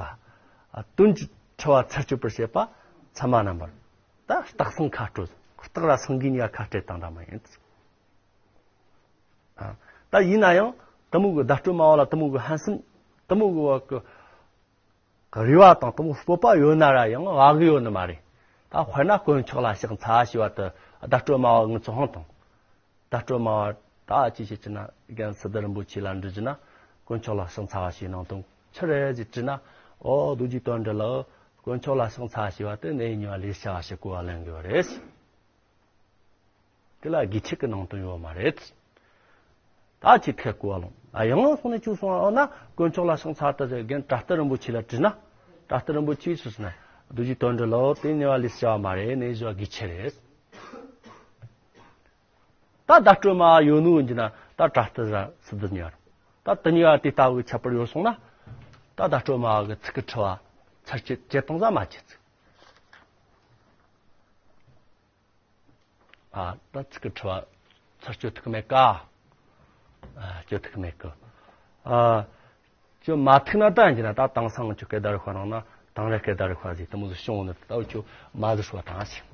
ཨ། དོན་གྱི་འཁྲུལ་བ་ཚར་གཅོད་པར་བྱེད་པ་ཚད་མ་རྣམ་པར། ད་རྟགས་གསལ་མཁའ་སྤྲོད། རྟགས་ར་སེང་གེ་གཉིས་ཀ་ཁ་སྤྲད་བཏང་འདྲ་མ་ཡིན། ཨ། ད་ཡིན་ན་ཡང་དེ་མོ་གི་བརྡ་སྤྲོད་སྨྲ་བ་ལ་དེ་མོ་གི་ཧན་སེམས་དེ་མོ་གི་བ་གི་རེ་བ་དང་དེ་མོ་སྤོབས་པ་ཡོད་ན་ར་ཡང་བ་གི་ཡོད་ནི་མ་རེད། ད་དཔེར་ན་དཀོན་མཆོག་ལ་ཕྱག་འཚལ་ཞེས་པ་དེ་བརྡ་སྤྲོད་སྨྲ་བ་ངི་ཚོ་ཧང་དང་། བརྡ་སྤྲོད་སྨྲ་བ་ད་ཅི་བྱེད་ཅི་ན་རྒན་སི་ཏུ་རིན་པོ་ཆེ་ལ་འདྲི་ཅི་ན་དཀོན་མཆོག་ལ་ཕྱག་འཚལ་བ་ཞེས་ནང་དོན་ཆི་རེད་ཅེས་དྲིས་ན། ཨོ་རྡོ་རྗེ་དོན་གྲུབ་ལགས། དཀོན་མཆོག་ལ་ཕྱག་འཚལ་ཞེས་པ་དེ་ནད་གཉིས་པ་ལས་བྱ་བ་ཞིག་གོ་བ་ལེན་དགོས་པ་རེད། དེ་ལ་དགེ་ཆེ་གི་ནང་དོན་ཡོད་མ་རེད། ད་ཅི་ཐད་གོ་བ་ལོང་། ཨ། ཡང་སོང་ནས་ཅུ་སོང་ཨ་ན་དཀོན་མཆོག་ལ་ཕྱག་འཚལ་ད་ཟེར་རྒན་བྲག་ཏི་རིན་པོ་ཆེ་ལ་དྲིས་ན། བྲག་ཏི་རིན་པོ་ཆེས་སུ་ཟེར་ན་རྡོ་རྗེ་དོན་གྲུབ་ལགས། དེ་ནད་པ་ལས་བྱ་བ་མ་རེད། ནད་གཞི་བ་དགེ་ཆེ་རེད། ད་བརྡ་སྤྲོད་སྨྲ་བ་ཡོད་ནོ་ཡིན་གྱི་ན་ད་བྲག་ཏི་ར་སི་ཏུ་ཉར། ད་དེ་གཉིས་ཀ་དེ་ལྟ་བུའི་ཁྱད་པར་ཡོད་སོང་ན། ད་བརྡ་སྤྲོད་སྨྲ་བ་གི་ཚིག་གི་འཁྲུལ་བ་ཚར་གཅོད་བྱེད་སྟངས་ཟ་མ་བྱེད་ཚིག་ཨ། ད་ཚིག་གི་འཁྲུལ་བ་ཚར་གཅོད་ཐུབ་མེད་ཀ་ཨ། གཅོད་ཐུབ་མེད་ཀི་ཨ། གཅོད་མ་ཐུབ་ན་ད་ཡིན་གྱི་ན་ད་དེང་སང་ཁྱོད་སྐད་བརྡ་རིག་པ་ནང་ན་དེང་རབས་སྐད་བརྡ་རིག་པ་ཟིག་དེ་མོ་ཟིག་བྱུང་ནི་ད་ཁྱོད་མ་ཟིག་ཧྲུ་བ་དང་ཞིག